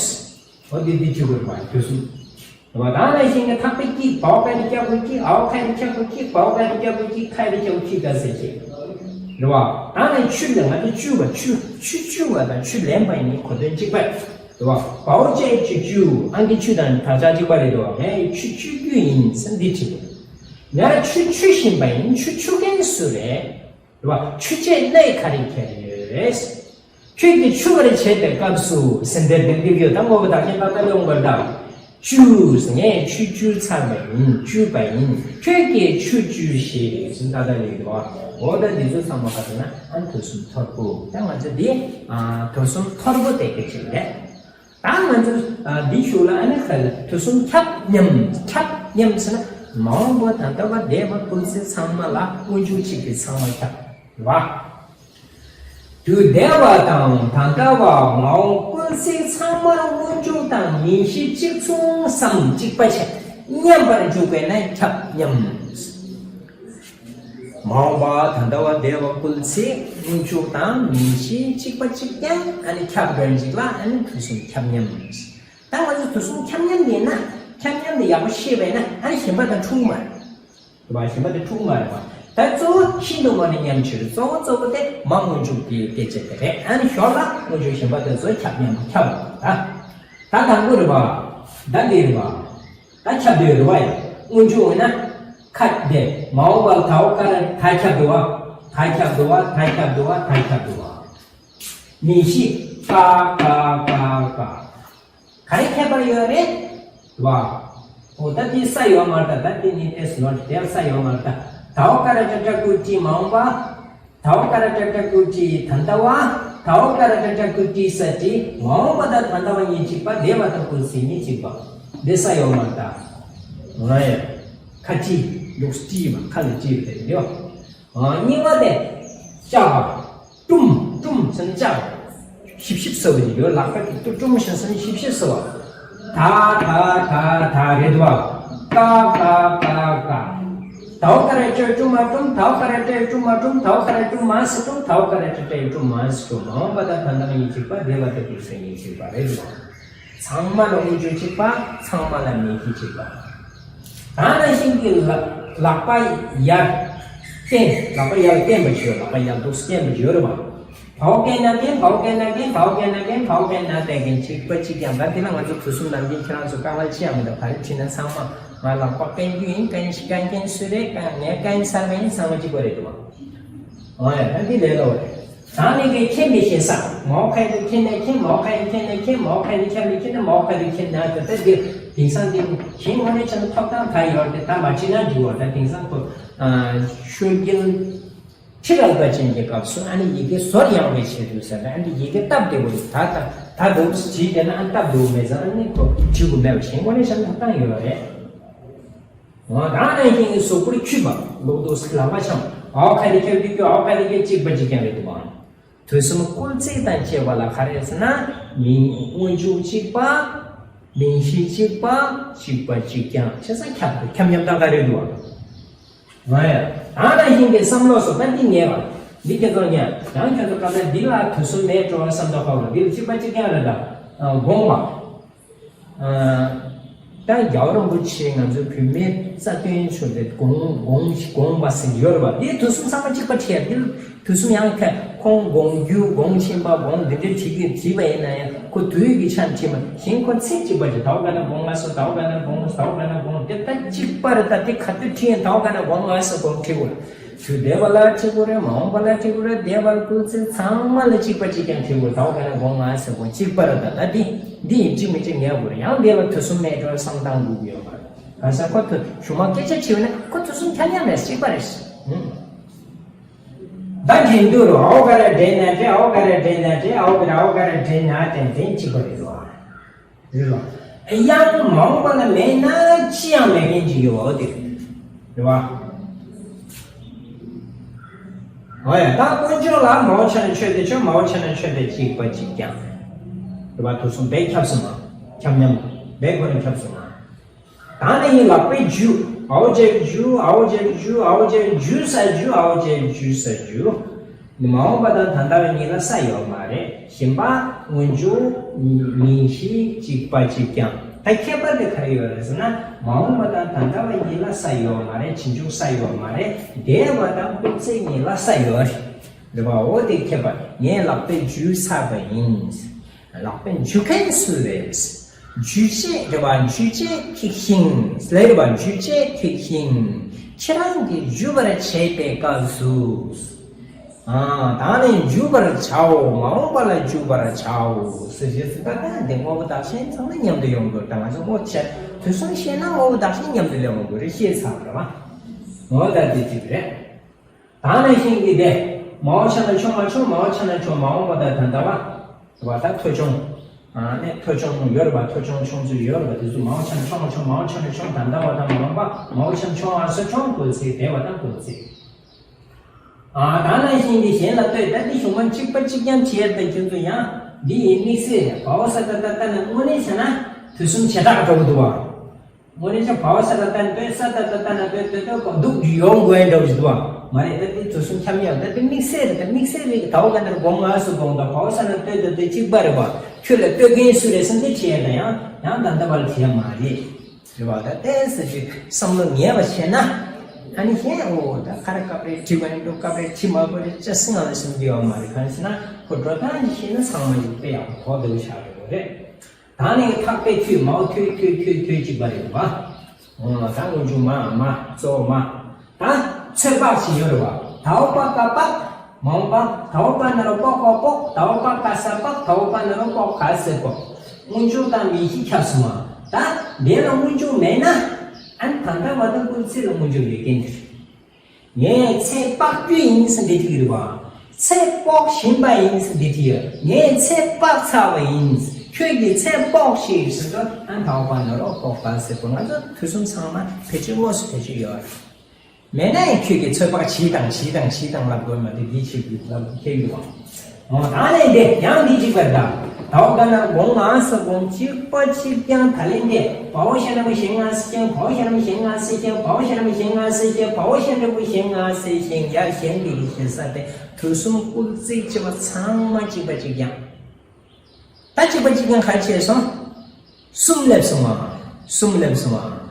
འོ་འདི་འདི་བྱེད་དགོས་པ་དུས་གསུམ། རེད་བ། ད་ནང་བཞིན་གྱི་ཐག་པའི་སྐྱིད། བའོ་ཀ་རི་སྐྱ་བོའི་སྐྱིད། འའོ་ཁ་རི་སྐྱ་བོའི་སྐྱིད། བའོ་ཀ་རི་སྐྱ་བོའི་སྐྱིད། ཁ་རི་སྐྱ་བོའི་སྐྱིད་ག་ཟེར་གྱི། རེད་བ། ད་ནི་ཆུ་ལ་ང་ཚོ་བཅུ་བ། ཆུ་ཆུ་བཅུ་བ་དང་ཆུ་ལེན་པ་ཡིན་གོ་དོན་གཅིག་པ་རེད་བ། བའོ་ཅ་ཡི་བཅུ་བཅུ། ཨང་ཀི་ཆུ་དང་དག་ཆ་གཅིག་པ་རེད་བ། ངས་ཆུ་བཅུ་རྒྱུ་ཡིན་ཟེར་འདི་བྲིས། ང་ཆུ་འཆུ་བཞིན་པ་ཡིན། ཆུ་འཆུ་མཁན་སུ་རེད། རེད་བ། འཆུ་བྱེད་གནས་ག་རེ་ཁྱེར་ཡོད་རེད། ཁྱོད་ཀྱིས་འཆུ་བར་བྱེད་པའི་སྐབས་སུ་ཟེར་འདིར་འདི་འདིར་ཡོད། ད་ངོ་བོ་དག་ཅན་ཏག་ཏག་ལ་ཡོང་བར་གདའ། བཅུ། ངས་ཆུ་བཅུ་ཚར་བ་ཡིན། བཅུ་བ་ཡིན། ཁྱོད་ཀྱིས་ཆུ་བཅུ་ཞེས་ཟེར་ཏག་ཏག་ལ་ཡོད་བ། འོ་ད་འདི་ཚོ་ཚང་མ་ག་ཚོད་ན་ཨ་ནི་དུས་གསུམ་ཐོར་བུ། ད་ང་ཚོ་འདི་ཨ་དུས་གསུམ་ཐོར་བུ་དེ་སྐད་ཆ་རེད། ད་ང་ཚོ་ཨ་འདི་གཞུག་ལ་ཨ་ནི་ཁ་ལ་དུས་གསུམ་ཁྱབ་མཉམ། ཁྱབ་མཉམ་ཟེར་ན་མ་འོངས་པ་ད་ལྟ་བ་འདས་པ་ཀུན་གསལ་ཚང་མ་ལ་སྔོན་འཇུག་གཅིག་གིས་ཚང་མ་ཁྱབ་རེད་བ། དུས་འདས་པ་དང་ད་ལྟ་བ་མ་འོངས་ཀུན་གསལ་ཚང་མར་སྔོན་འཇུག་དང་མིང་གཞི་གཅིག་མཚུངས་སམ་གཅིག་པ་བྱས་མཉམ་པར་འཇུག་པས་ན་ཁྱབ་མཉམ། མ་འོངས་པ་ད་ལྟ་བ་འདས་པ་སྐུལ་ཚེ་སྔོན་འཇུག་དང་མིང་གཞི་གཅིག་པ་གཅིག་རྐྱང་ཨ་ནི་ཁྱབ་འགྲོ་ཡིན་ཅིག་ལ་ཨ་ནི་དུས་གསུམ་ཁྱབ་མཉམ། ད་ང་ཚོ་དུས་གསུམ་ཁྱབ་མཉམ་ཡིན་ན་ཁྱབ་མཉམ་དེ་ཡག་པོ་ཤེས་པས་ན་ཨ་ནི་གཞན་པ་དང་འཁྲུག་མ་རེད། རེད་བ། གཞན་པ་དེ་འཁྲུག་མ་རེད་བ། ད་གཙོ་བོ་ཤིན་ཏུ་མ་ནི་མཉམ་ཕྱིར་གཙོ་བོ་གཙོ་བོ་དེ་མ་སྔོན་འཇུག་གི་སྐད་ཆ་དེ་རེད། ཨ་ནི་ཞོར་ལ་སྔོན་འཇུག་གཞན་པ་དེ་ཚོ་ཁྱབ་མཉམ་ཁྱབ་ད། ད་དང་པོ་རེད་བ། ད་འདི་རེད་བ། ད་ཁྱབ་འདོད་རེད་བ་ཡ། སྔོན་འཇུག་འོ་ན། ཁ་དེ་མ་འོངས་པ་ད་འོ་ཀ་ར་ད་ཁྱབ་འདུག་བ། ད་ཁྱབ་འདུག་བ། ད་ཁྱབ་འདུག་བ། ད་ཁྱབ་འདུག་བ། མིང་གཞི་ཀ་ཀ་ཀ་ཀ། ག་རེ་ཁྱད་པར་ཡོད་རེད་བ། འོ་ད་དེ་ས་ཡོད་མ་རེད་ད། ད་དེ་ནི་ཏེས་ནོ་དེ་ས་ཡོད་མ་རེད་ད། ད་འོ་ཀ་ར་ཏ་ཏ་ཀུ་ཏི་མ་འོངས་པ། ད་འོ་ཀ་ར་ཏ་ཏ་ཀུ་ཏི་ད་ལྟ་བ། ད་འོ་ཀ་ར་ཏ་ཏ་ཀུ་ཏི་ས་ཏི་མ་འོངས་པ་དང་ད་ལྟ་བ་གཉིས་གཅིག་པ། འདས་པ་དང་སྐུལ་ཚེ་གཉིས་གཅིག་པ། འདི་ས་ཡོད་མ་རེད་ད། ང་ཡ། ཁ་ཏི་ལུགས་ཏི་མ་ཁ་ལ་ཏི་རེད་འདི། གཉིས་པ་དེ། ལྕགས་པ། ཀྲུམ་ཀྲུམ་ཟེར་ན་ལྕགས། ཤིབ་ཤིབ་ཟེར་བ་ཡོད། ལག་པ་གི་ཏུ་ཀྲུམ་ཞིག་ཟེར་ན་ཤིབ་ཤིབ་ཟེར་བ། ད་ད་ད་ད་རེད་བ། ཀ་ཀ་ཀ་ཀ། ད་འོ་ཀ་ར་ཏྲ་ཀྲུམ་མ་ཀྲུམ། ད་འོ་ཀ་ར་ཏྲ་ཀྲུམ་མ་ཀྲུམ། ད་འོ་ཀ་ར་ཀྲུམ་མ་སི་ཀྲུམ། ད་འོ་ཀ་ར་ཏྲ་ཏྲ་ཀྲུམ་མ་སི་ཀྲུམ། མ་འོངས་པ་དང་ད་ལྟ་བ་གཉིས་གཅིག་པ། འདས་པ་དང་སྐུལ་ཚེ་གཉིས་གཅིག་པ་རེད་བ། ཚང་མ་ལ་སྔོན་འཇུག་གཅིག་པ། ཚང་མ་ལ་མིང་གཞི་གཅིག་པ། ད་ནང་བཞིན་གྱི་ལག་ལག་པ་ཡར་བསྟན། ལག་པ་ཡར་བསྟན་པ་ཞིག་ཡོད། ལག་པ་ཡར་འདུག་བསྟན་པ་ཞིག་ཡོད་རེད་བ། བའོ་ཀན་ན་ཀན། བའོ་ཀན་ན་ཀན། བའོ་ཀན་ན་ཀན། བའོ་ཀན་ན་ཏེ་ཀན། གཅིག་པ་གཅིག་རྐྱང་། ད་དེ་ལ་ང་ཚོ་དུས་གསུམ་ནམ་རྒྱུན་ཁྱེད་རང་ཚོ་དཀའ་ངལ་ཅི་ཡང་མི་འདུག་ག་རེ་བྲིས་ན་ཚང་མ་ང་ལག་པ་བསྟན་རྒྱུ་ཡིན། ཀན་ཀན་ཀན་སུ་རེད། ཀན་ངས་ཀན་ས་མེན་ཚང་མ་གཅིག་པ་རེད་འདུག་བ། ཨོ་ཡ། ད་འདི་ལས་སླ་བོ་རེད། ད་ནི་གི་ཁྱེད་མི་ཤེས་ས། མའོ་ཁ་ཡི་ཁྱེད་ནས་ཁྱེད། མའོ་ཁ་ཡི་ཁྱེད་ནས་ཁྱེད། མའོ་ཁ་ཡི་ཁྱེད་ནས་ཁྱེད་ནས། མའོ་ཁ་ཡི་ཁྱེད་ནས་ད་ལྟ་འདི་དེང་སང་འདི་ཁྱེད་ངོ་ནས་ཆ་ཐོབ་ཐང་ད་ཡོད་དེ། ད་མ་བྱེད་ན་འགྲིག་བ། ད་དེང་སང་ཁོ་ཤོད་རྒྱུན་ཁྲི་རལ་པ་ཅན་གྱི་སྐབས་སུ་ཨ་ནི་ཡི་གེ་ཟོར་ཡང་བའི་ཆེད་དུ་ཟེར་ན་ཨ་ནི་ཡི་གེ་སྟབས་བདེ་བོ་ཡིན། ད་ད་ད་འདུག་བྲིས་བསྡད་ན་ཨ་སྟབས་བདེ་བོ་མེད་ཙང་ཨ་ནི་ཁོ་བྲིས་དགོས་མེད་པ་ཁྱེད་ངོ་ནས་ཆ་ཐོབ་ཐང་ཡོད་རེད། འོ་ད་ནང་བཞིན་གྱི་གཟུགས་པོར་འཁྱུད་པ། ལོག་ཏུ་ལག་པ་འཆང་། འའོ་ཁ་རི་ཁྱབ་ཏུ་ཁྱོད། འའོ་ཁ་རི་ཁྱོད་གཅིག་པ་གཅིག་རྐྱང་རེད་འདུག་བ། དུས་གསུམ་སྐུལ་ཚིག་དང་བཅས་པ་ལ་ག་རེ་ཟེར་ན། མིང་སྔོན་འཇུག་གཅིག་པ། མིང་གཞི་གཅིག་པ། གཅིག་པ་གཅིག་རྐྱང་། བྱས་ཙང་ཁྱབ་ཁྱབ་མཉམ་དང་ག་རེ་འདུག་བ། འོ་ཡ། ད་ནང་བཞིན་གྱི་བསམ་བློ་སོགས་ད་འདི་ཉེ་བ། འདི་ཁྱེད་ཚོ་ཉན་ཡང་ཁྱེད་ཚོ་སྐབས་ན་འདི་ལ་དུས་གསུམ་མེད་འགྲོ་བ་བསམ་དོ་ཧ་གོ། འདི་ལ་གཅིག་པ་གཅིག་རྐྱང་རེད་ད། དགོངས་པ། ད་རྒྱལ་བ་རིན་པོ་ཆེ་ང་ཚོའི་བོད་མིའི་རྩ་དོན་ཆོད་པའི་དགོངས་དགོངས་དགོངས་པ་ཟེར་ཡོད་རེད་བ། འདི་དུས་གསུམ་ཚང་མ་གཅིག་པ་ཁྲིད་ཡ། འདི་དུས་གསུམ་ཡང་ཁ་ཁོང་དགོངས་རྒྱུ་དགོངས་ཆེན་པ་དགོངས་འདི་འདྲའི་བྲིས་ཀྱི་བྲིས་པ་ཡིན་ན་ཡང་ཁོ་དུས་ཀྱི་ཆ་ནས་བྲིས་མ་གཞན་ཁོ་ཚིག་གཅིག་པ་ཅིག་ད་འོ་ག་ན་དགོངས་ང་སོ། ད་འོ་ག་ན་དགོངས། ད་འོ་ག་ན་དགོངས། དེ་ད་གཅིག་པ་རེད། ད་དེ་ག་དུས་ཁྲིད་ཡིན། ད་འོ་ག་ན་དགོངས་ང་སོ་དགོངས་ཁྲིད་དགོས། དུས་འདས་པ་ལ་ཁྲིད་དགོས་རེད། མ་འོངས་པ་ལ་ཁྲིད་དགོས་རེད། འདས་པར་སྐུལ་ཚིག་ཚང་མ་ལ་གཅིག་པ་གཅིག་རྐྱང་ཁྲིད་དགོས། ད་འོ་ག་ན་དགོངས་ང་སོ་དགོངས་གཅིག་པ་རེད། ད་ད་འདི་འདི་ཡིན་གཅིག་མིན་གཅིག་ངེས་དགོས་རེད། ཡང་འདས་པ་དུས་གསུམ་མེད་འགྲོ་བསམ་བཏང་དགོས་ཀྱི་ཡོད་མ་རེད། གང་ཟག་ཁོ་ཐུ་གཞུང་མ་སྐད་ཆ་དྲིས་ན་ཁོ་དུས་གསུམ་ཁྱབ་མཉམ་རེད། གཅིག་པ་རེད། ཧུམ། ད་འགྲན་བསྡུར་འའོ་ག་ར་འགྲན་ན་འགྲན། འའོ་ག་ར་འགྲན་ན་འགྲན། འའོ་ག་ར་འའོ་ག་ར་འགྲན་ན་འགྲན་འགྲན་གཅིག་པ་རེད་བ། རེད་བ། ཡང་མ་འོངས་པ་ལ་མེད་ན་ཅི་ཡང་མེད་མཁན་ཅིག་ཡོད་འོ་དེ་རེད་བ། འོ་ཡ། ད་དཀོན་མཆོག་ལ་མའོ་ཆ་ན་ཆོས་དེ་ཆོས། མའོ་ཆ་ན་ཆོས་དེ་གཅིག་པ་གཅིག་རྐྱང་རེད་བ། དུས་གསུམ་བས་ཁྱབ་སོང་ང་། ཁྱབ་མཉམ་བས་ཁོ་ན་ཁྱབ་སོང་ང་། ད་ནི་ཡིན་ལག་པའི་འཇུ། འའོ་ཅེ་འཇུ། འའོ་ཅེ་འཇུ། འའོ་ཅེ་འཇུ་ས་འཇུ། འའོ་ཅེ་འཇུ་ས་འཇུ། མ་འོངས་པ་དང་ད་ལྟ་བའི་གཉིས་ལ་ས་ཡོད་མ་རེད། གཞན་པ་སྔོན་འཇུག་མིང་གཞི་གཅིག་པ་གཅིག་རྐྱང་། ད་ཁྱད་པར་དེ་ག་རེ་ཡོད་རེད་ཟེར་ན། མ་འོངས་པ་དང་ད་ལྟ་བའི་གཉིས་ལ་ས་ཡོད་མ་རེད། ཕྱིན་ཆད་ས་ཡོད་མ་རེད། འདས་པ་དང་སྐུལ་ཚེ་གཉིས་ལ་ས་ཡོད་རེད། རེད་པ། འོ་དེ་ཁྱད་པར། ངས་ལག་པའི་འཇུ་ཚར་བ་ཡིན། ལག་པའི་འཇུ་མཁན་སུ་རེད། འཇུ་བྱེད་རེད་པ། འཇུ་བྱེད་ཐེག་ཤིང་ལ་རེད་པ། འཇུ་བྱེད་ཐེག་ཤིང་། ཁྱེད་རང་གིས་འཇུ་བར་བྱེད་པའི་སྐབས་སུ། ཨ། ད་ནི་འཇུ་བར་བྱའོ། མ་འོངས་པ་ལ་འཇུ་བར་བྱའོ་ཟེར་རྗེས་སུ་ད་ལྟ་འདི་དངོས་པོ་བདག་གཞན་ཚང་མ་མཉམ་དུ་ཡོང་དགོས། ད་ང་ཚོ་དངོས་བྱ་དུས་གསུམ་ཤེས་ན་དངོས་པོ་བདག་གཞན་མཉམ་དུ་ཡོང་དགོས་རེད། ཤེས་ཚར་བ་རེད་པ། འོ་ད་དེ་གཅིག་རེད། ད་ནང་བཞིན་གྱི་དེ། མའོ་ཆ་ན་ཆོ་མ་ཆོ། མའོ་ཆ་ན་ཆོ། མ་འོངས་པ་དང་ད་ལྟ་བ། རེད་པ། ད་ཐོ་ཆུང་། ཨ་ནི་ཐོ་ཆུང་ཡོད་རེད་པ། ཐོ་ཆུང་ཆུང་ཚུལ་ཡོད་རེད་པ། དེ་ཚོ་མའོ་ཆ་ན་ཆོ་མ་ཆོ། མའོ་ཆ་ན་ཆོ་ད་ལྟ་བ་དང་མ་འོངས་པ། མའོ་ཆ་ན་ཆོ་ཨ་ས་ཆོ་སྐུལ་ཚིག་འདས་པ་དང་སྐུལ་ཚིག་ཨ། ད་ནང་བཞིན་གྱི་གཞན་ལ་ལྟོས། ད་འདི་གཞུང་མ་གཅིག་པ་གཅིག་རྐྱང་བྱས་པ་ཁྱེད་ཚོ་ཡང་འདི་ཡི་དམིགས་བསལ་བའོ་ས་ད་ད་ད་ན་དངོས་གནས་བྱས་ན་དུས་གསུམ་བྱེ་བྲག་འགྲོ་གི་འདུག་བ། དངོས་གནས་ཆ་བའོ་ས་ད་ད་ན་ལྟོས། ས་ད་ད་ད་ན་ལྟོས་ལྟོས་ལྟོས་གོ་འདུག་ཡོང་དགོས་འདྲ་བོ་ཞིག་འདུག་བ། མ་རེད། ད་དེ་དུས་གསུམ་ཁྱབ་མཉམ། ད་དེ་དམིགས་བསལ་རེད། ད་དམིགས་བསལ་རེད། ད་བ་ག་ན་རེ་དགོངས་ང་སུ་དགོངས་དང་བ་བ་ས་ན་ལྟོས་དང་དེ་གཅིག་པ་རེད་བ། ཁྱོད་ལ་ལྟོས་མཁན་སུ་རེད་ཟེར་འདི་བྱས་དང་ཡང་ཡང་ད་ལྟ་བར་བྱས་མ་རེད། རེད་བ། ད་ལྟས་ཟེར་གྱི་བསམ་བློ་ངེས་པ་བྱས་ན། ཨ་ནི་གཞན་འོ་ད་ཁ་རེ་སྐབས་རེ་དྲི་བ་ཡིན་འགྲོ་སྐབས་རེ་དྲི་མ་དགོས་རེད་ཅེས་སེམས་ལ་སེམས་འདི་ཡོད་མ་རེད། གང་ཟེར་ན་ཁོ་འགྲོ་སྟངས་ཀྱི་ཤེས་ན་ཚང་མ་ཡིན་དཔེ་ཡག་པོ་གོ་བདེ་བོ་ཆགས་ཡོད་རེད། ད་ནི་ཐག་པའི་མཐུད་མའོ་མཐུད་མཐུད་མཐུད་མཐུད་གཅིག་པ་རེད་བ། འོ་ད་སྔོན་འཇུག་མ་མ་གཙོ་བོ་མ། ད་ཚོད་དཔག་ཅིག་ཡོད་རེད་བ། ད་བ་པ་ཀ་པག་མ་འོངས་པ། ད་བ་པ་ན་རོ་པོ་ཀ་པོག་ད་བ་པ་ཀ་ས་པག་ད་བ་པ་ན་རོ་པོ་ཀ་སེ་པོག་སྔོན་འཇུག་དང་མིང་གཞི་ཁྱབ་སོང་བ། ད་དེ་ལ་སྔོན་འཇུག་མེད་ན། ཨ་ནི་ད་ལྟ་བ་དང་སྐུལ་ཚིག་ལ་སྔོན་འཇུག་ཡོད་མཁན་དེ་རེད། ངས་ཚེ་དཔག་རྒྱུ་ཡིན་ཟེར་འདི་ཐིག་རེད་བ། ཚེ་དཔོག་བཞིན་པ་ཡིན་ཟེར་འདི་ཐིག་ཡོད། ངས་ཚེ་དཔག་ཚར་བ་ཡིན། ཁྱོད་ཀྱིས་ཚེ་དཔོག་ཞིག་ཟེར་དུས་ཨ་ད་བ་པ་ན་རོ་པོ་ཀ་སེ་པོག་ང་ཚོ་དུས་གསུམ་ཚང་མ་བེད་སྤྱོད་དངོས་སུ་བེད་སྤྱོད་ཡོད་རེད། མེད་ན་ཡང་ཁྱོད་ཀྱིས་ཚོད་དཔག་བྱས་དང་བྱས་དང་བྱས་དང་ལབ་དགོས་མ་དེ་འདི་བྱེད་དགོས་ལབ་ཁྱེད་ཡོད་བ། འོ་ད་ནས་འདི་ཡང་འདི་གཅིག་པར་གདའ། ད་བ་ག་ན་དགོངས་ང་ས་དགོངས་གཅིག་པ་གཅིག་རྐྱང་ད་ལན་འདི་བའོ་ཤ་ན་མ་ཞེ་ང་སེ་ཅན་བའོ་ཤ་ན་མ་ཞེ་ང་སེ་ཅན་བའོ་ཤ་ན་མ་ཞེ་ང་སེ་ཅན་བའོ་ཤ་ན་མ་ཞེ་ང་སེ་ཅན་ཡ་ཞེ་འདི་གི་ཞེ་ས་དེ་དུས་གསུམ་སྐུལ་ཚིག་བྱེད་པ་ཚང་མ་གཅིག་པ་གཅིག་རྐྱང་། ད་གཅིག་པ་གཅིག་རྐྱང་ག་རེ་བྱས་སོང་། གསུམ་སླེབས་སོང་ང་། གསུམ་སླེབས་སོང་ང་།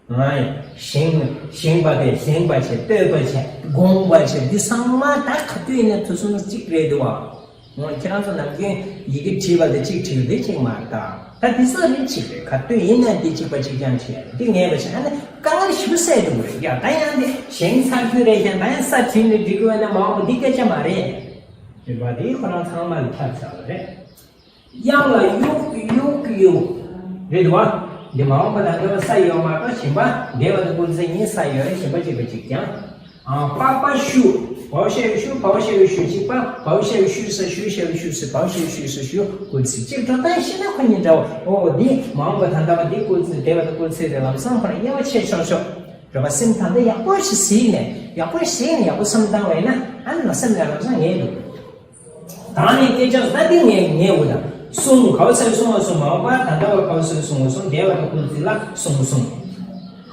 ང་ཡི་ཞེང་ཞེང་པ་དེ་ཞེང་པ་བྱས་བསྟོད་པ་བྱས་དགོངས་པ་བྱས་འདི་ཚང་མ་ད་ག་དུས་ཡིན་ན་དུས་གསུམ་གཅིག་རེད་འདུག་བ། ངོ་ཁྱེད་རང་ཚོ་ནམ་རྒྱུན་ཡི་གེ་བྲིས་པ་དེ་གཅིག་བྲིས་པ་དེ་གཅིག་མ་རེད་ད། ད་འདི་ཚོ་རིགས་གཅིག་རེད། ག་དུས་ཡིན་ན་འདི་གཅིག་པ་གཅིག་རྐྱང་བྱས་འདི་ངེས་པ་བྱས་ཨ་ནི་དཀའ་ངལ་ཞེ་པོ་སེལ་འགྲོ་གི་རེད་ཡ། ད་ཡང་འདི་ཞེང་ཚར་རྒྱུ་རེད་ཤག་ད་ཡང་ས་བྲིས་ནས་འབྲི་དགོས་ན་མ་འོངས་པ་འདི་སྐད་ཆ་མ་རེད། རེད་པ། འདི་ཁོ་རང་ཚང་མ་ལ་ཁྱབ་ཚར་བ་རེད། དབྱངས་ལ་གཡུག་གཡུག་གཡུག་རེད་འདུག་བ། འདི་མ་འོངས་པ་ན་འདི་ལ་ས་ཡོད་མ་གཏོགས་ཞིང་པ་འདས་པ་དང་སྐུལ་ཚིག་གཉིས་ས་ཡོད་རེད། ཞིང་པ་གཅིག་པ་གཅིག་ཀྱང་། ཨ་པགས་པ་ཤུ། བའོ་ཤ་ཡ་བའི་ཤུ། བའོ་ཤ་ཡ་བའི་ཤུ་གཅིག་པ། བའོ་ཤ་ཡ་བའི་ཤུ་ས་ཤུ་ཤ་ཡ་བའི་ཤུ་ས་བའོ་ཤ་ཡ་བའི་ཤུ་ས་ཤུ་སྐུལ་ཚིག་གཅིག་འགྲོ་སྟངས་ཤེས་ན་ཁོ་གཉིས་འདྲ་བོ། འོ་འདི་མ་འོངས་པ་ད་ལྟ་བ་འདི་སྐུལ་ཚིག་འདས་པ་དང་སྐུལ་ཚིག་རེད། ལམ་སང་ཁོ་རང་དབྱེ་བ་ཕྱེ་ཆོག་ཆོག་རེད་པ། སེམས་ད་ལྟ་ཡག་པོ་ཞིག་གཟིགས་ནས་ཡག་པོ་ཞིག་གཟིགས་ནས་ཡག་པོ་བསམ་བཏང་བས་ན་ཨ་ནི་ལ་སེམས་ལ་ལམ་སང་ངེས་འདུག་ད་ནི་སྐད་ཆ་ད་འདི་ངས་ངས་འུ་དང་གསུང་གའུ་སེ་གསུང་བ་གསུང་མ་འོངས་པ་ད་ལྟ་བ་གའུ་སེ་གསུང་བ་གསུང་འདས་པ་དང་སྐུལ་ཚིག་ལ་གསུང་གསུང་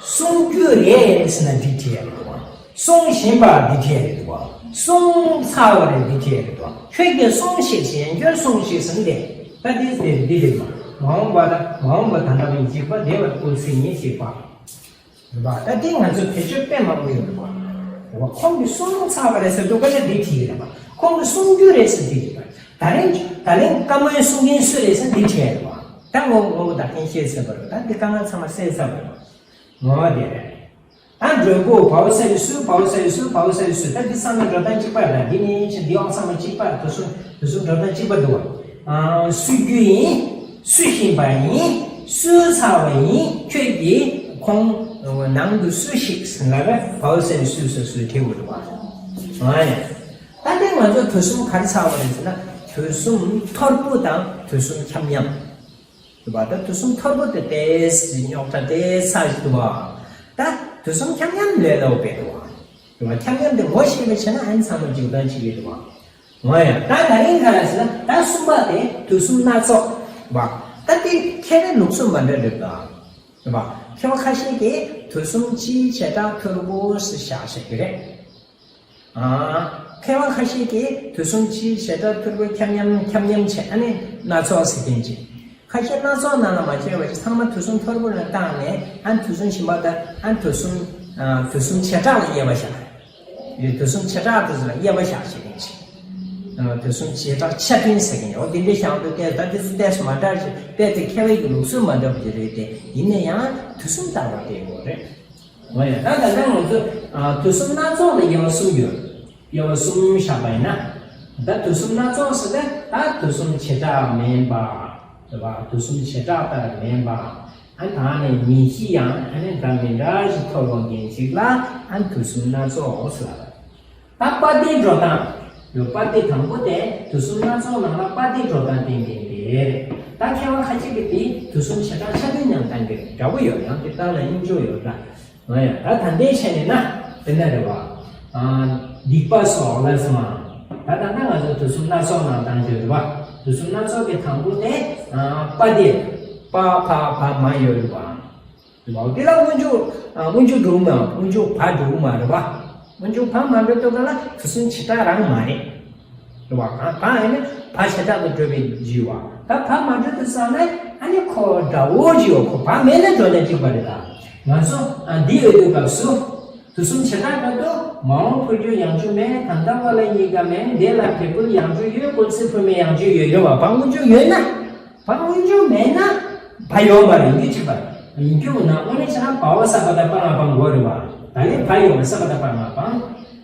གསུང་རྒྱུ་རེད་ཟེར་ན་འགྲིག་གི་ཡོད་རེད་བ། གསུང་བཞིན་པ་འདི་བྲིས་རེད་འདུག་བ། གསུང་ཚར་བ་རེད་འདི་བྲིས་རེད་འདུག་བ། ཁྱོད་ཀྱིས་གསུང་ཞིག་ཟེར་ཡང་ཁྱོད་གསུང་ཞིག་ཟེར་འདི་ད་འདི་ཟེར་འདི་རེད་བ། མ་འོངས་པ་ད་མ་འོངས་པ་ད་ལྟ་བ་ཡིན་གཅིག་པ་འདས་པ་དང་སྐུལ་ཚིག་གཉིས་གཅིག་པ། རེད་པ། ད་དེ་ང་ཚོ་བེད་སྤྱོད་དཔེ་མང་པོ་ཡོད་རེད་པ། རེད་པ། ཁོང་གིས་གསུང་ཚར་བ་རེད་ཟེར་དུས་སྐད་ཆ་འདི་དྲིས་ཀྱི་རེད་པ། ཁོང་གིས་གསུང་རྒྱུ་རེད་ཟེར་དྲིས་ཀྱི་རེད་པ། ད་རིང་ད་རིང་བཀའ་མོལ་གསུང་མཁན་སུ་རེད་ཟེར་འདི་དྲིས་ཀྱི་རེད་པ། ད་ངོ་ངོ་བོ་ད་ཕན་ཤེས་ཟེར་བ་རེད། ད་འདི་དཀའ་ངལ་ཚང་མ་སེལ་ཚར་བ་རེད་པ། ངོ་བོ་དེ་རེད། ད་མགྲོན་པོ་བའོ་ས་ཡ་སུ། བའོ་ས་ཡ་སུ། བའོ་ས་ཡ་སུ། ད་འདི་ཚང་མ་འགྲོ་སྟངས་གཅིག་པ་རེད། འདི་ནི་ཕྱིན་འདི་ཡོང་ཚང་མ་གཅིག་པ་རེད། དུས་གསུམ་དུས་གསུམ་འགྲོ་སྟངས་གཅིག་པ་འདུག་བ། ཨ་སུ་རྒྱུ་ཡིན། སུ་བཞིན་པ་ཡིན། སུ་ཚར་བ་ཡིན། ཁྱོད་ཀྱིས་ཁོང་ནང་དུ་སུ་ཞིག་ཟེར་ལབ་པས་བའོ་ས་ཡ་སུ་ས་སུ་བྲིས་དགོས་འདུག་བ། ཨ་ཡ། ད་ལྟའི་ང་ཚོ་དུས་གསུམ་ག་རེ་ཚར་བ་རེད་ཟེར་ན་དུས་གསུམ་ཐོར་བུ་དང་དུས་གསུམ་ཁྱབ་མཉམ། རེད་པ། ད་དུས་གསུམ་ཐོར་བུ་དེ་ཏོག་ཙམ་རྙོག་དྲ་ཏོག་ཙམ་ཞིག་འདུག་བ། ད་དུས་གསུམ་ཁྱབ་མཉམ་ལས་སླ་པོ་དཔེ་འདུག་བ། རེད་པ། ཁྱབ་མཉམ་དེ་ངོ་ཤེས་པ་བྱས་ན་ཨ་ནི་ཚང་མ་འཇུག་སྟངས་གཅིག་རེད་འདུག་བ། འོ་ཡ། ད་ད་རིང་ག་རེ་ཟེར་ན་ད་གསུམ་པ་དེ་དུས་གསུམ་སྣ་ཚོགས་བ། ད་དེ་མཁས་པའི་ལུགས་སྲོལ་མ་འདྲ་རེད་ད། རེད་པ། མཁས་པ་ཁ་ཤས་ཀྱིས་དུས་གསུམ་སྤྱིའི་བྱེ་བྲག་ཐོར་བུ་ཟེར་བཞག་བཞག་གི་རེད། ཨ། མཁས་པ་ཁ་ཤས་ཀྱིས་དུས་གསུམ་སྤྱིའི་བྱེ་བྲག་ཐོར་བུ་ཁྱབ་མཉམ་ཁྱབ་མཉམ་བྱས་ཨ་ནི་སྣ་ཚོགས་ཟེར་མཁན་ཅིག་ཁ་ཤས་སྣ་ཚོགས་ནང་ལ་མ་བྱས་པ་ཅིག་ཚང་མ་དུས་གསུམ་ཐོར་བུ་ལ་བཏང་ནས་ཨ་ནི་དུས་གསུམ་གཞན་པ་དང་ཨ་ནི་དུས་གསུམ་ཨ་དུས་གསུམ་བྱེ་བྲག་ལ་དབྱེ་བ་བཞག་དུས་གསུམ་བྱེ་བྲག་དེ་ཚོ་ལ་དབྱེ་བ་བཞག་བྱེད་མཁན་ཅིག་དུས་གསུམ་བྱེ་བྲག་ཆ་མཐུན་ཟེར་མཁན་ཡོད། འདི་འདྲའི་བཞག་འདུག་སྟེ་ད་དེ་ཚོ་ཏོག་ཙམ་མ་འདྲ་ཞིག་ཏོག་ཙམ་མཁས་པའི་གི་ལུགས་སྲོལ་མ་འདྲ་བ་ཅིག་རེད་དེ། ཡིན་ན་ཡང་དུས་གསུམ་ལྟར་བ་དེ་ཡོད་རེད། འོ་ཡ། ད་ད་ལྟ་ང་ཚོ་ཨ་དུས་གསུམ་སྣ་ཚོགས་ལ་དབྱེ་བ་གསུམ་ཡོད། དབྱེ་བ་གསུམ་བཞག་པ་ཡིན་ན། ད་དུས་གསུམ་སྣ་ཚོགས་ཟེར་ཏེ་ད་དུས་གསུམ་བྱེ་བྲག་མིན་པ། རེད་པ། དུས་གསུམ་བྱེ་བྲག་ལྟར་མིན་པ། ཨ་ད་ནི་མིང་གཞི་ཡང་ཨ་ནི་འདྲ་མི་འདྲ་ཞིག་ཐོབ་པ་མཁན་ཞིག་ལ་ཨ་དུས་གསུམ་སྣ་ཚོགས་ཟེར་ལ། ད་དཔལ་ལྡན་འགྲོ་སྟངས་ཡོད། དཔལ་ལྡན་དང་པོ་དེ་དུས་གསུམ་སྣ་ཚོགས་ནང་ལ་དཔལ་ལྡན་འགྲོ་སྟངས་བསྟན་མཁན་དེ་རེད། ད་མཁས་པ་ཁ་ཅིག་གིས་དེ་དུས་གསུམ་བྱེ་བྲག་ཆ་མཐུན་ནང་བསྟན་གྱི་རེད། འདྲ་པོ་ཡོད། ཡང་དེ་ལྟར་ལ་སྙོམས་འཇུག་ཡོད་འདྲ། ང་ཡང་ད་ད་ལྟའི་ཆ་ནས་ན་དེ་འདྲ་རེད་བ། ཨ་སྡིག་པ་སོགས་ལ་སོང་ང་། ད་ད་ལྟ་ང་ཚོ་དུས་གསུམ་སྣ་ཚོགས་ནང་བསྟན་གྱི་རེད་བ། དུས་གསུམ་སྣ་ཚོགས་ཀྱི་དང་པོ་དེ་ཨ་དཔལ་ལྡན། པ་ཕ་བ་མ་ཡོད་རེད་བ། རེད་བ། དེ་ལ་སྔོན་འཇུག་ཨ་སྔོན་འཇུག་འགྲོ་གི་མ་སྔོན་འཇུག་བ་འགྲོ་གི་མ་རེད་བ། སྔོན་འཇུག་བ་མ་འགྲོ་དུས་ག་ལ་དུས་གསུམ་བྱེ་བྲག་རང་མ་རེད། རེད་བ། གང་གང་ཡིན་ན་བ་བྱེ་བྲག་ཏུ་གྲུབ་པའི་རྒྱུ་བ། ད་བ་མ་འགྲོ་དུས་ཙམ་ན་ཨ་ནི་ཁོ་དགྲ་བོ་རྒྱུ་བ། ཁོ་བ་མེད་ན་འགྲོ་ན་འགྲིག་པ་རེད། ད་ང་ཚོ་ཨ་འདི་ཡོད་དུས་སྐབས་སུ། དུས་གསུམ་བྱེ་བྲག་ཏུ་མ་འོངས་འཕོ་འགྱུར་ཡང་བཅུ་མེད། ད་ལྟ་བ་ལ་གཉིས་ཀ་མེད། འདས་ལ་འབྲས་བུ་ཡང་བཅུ་ཡོད། སྐུལ་ཚིག་འཕོ་མེད་ཡང་བཅུ་ཡོད། ཡོད་བ། བ་སྔོན་འཇུག་ཡོད་ན། བ་སྔོན་འཇུག་མེད་ན་བ་ཡོད་མ་རེད། འདི་གཅིག་པ་ཡིན་རྒྱུ་ན། དངོས་གནས་བྱས་ན་བའོ་ས་པ་ད་པ་ང་སྤང་དགོས་རེད་བ། ད་ལན་བ་ཡོད་པ་ས་པ་ད་པ་ང་སྤང་།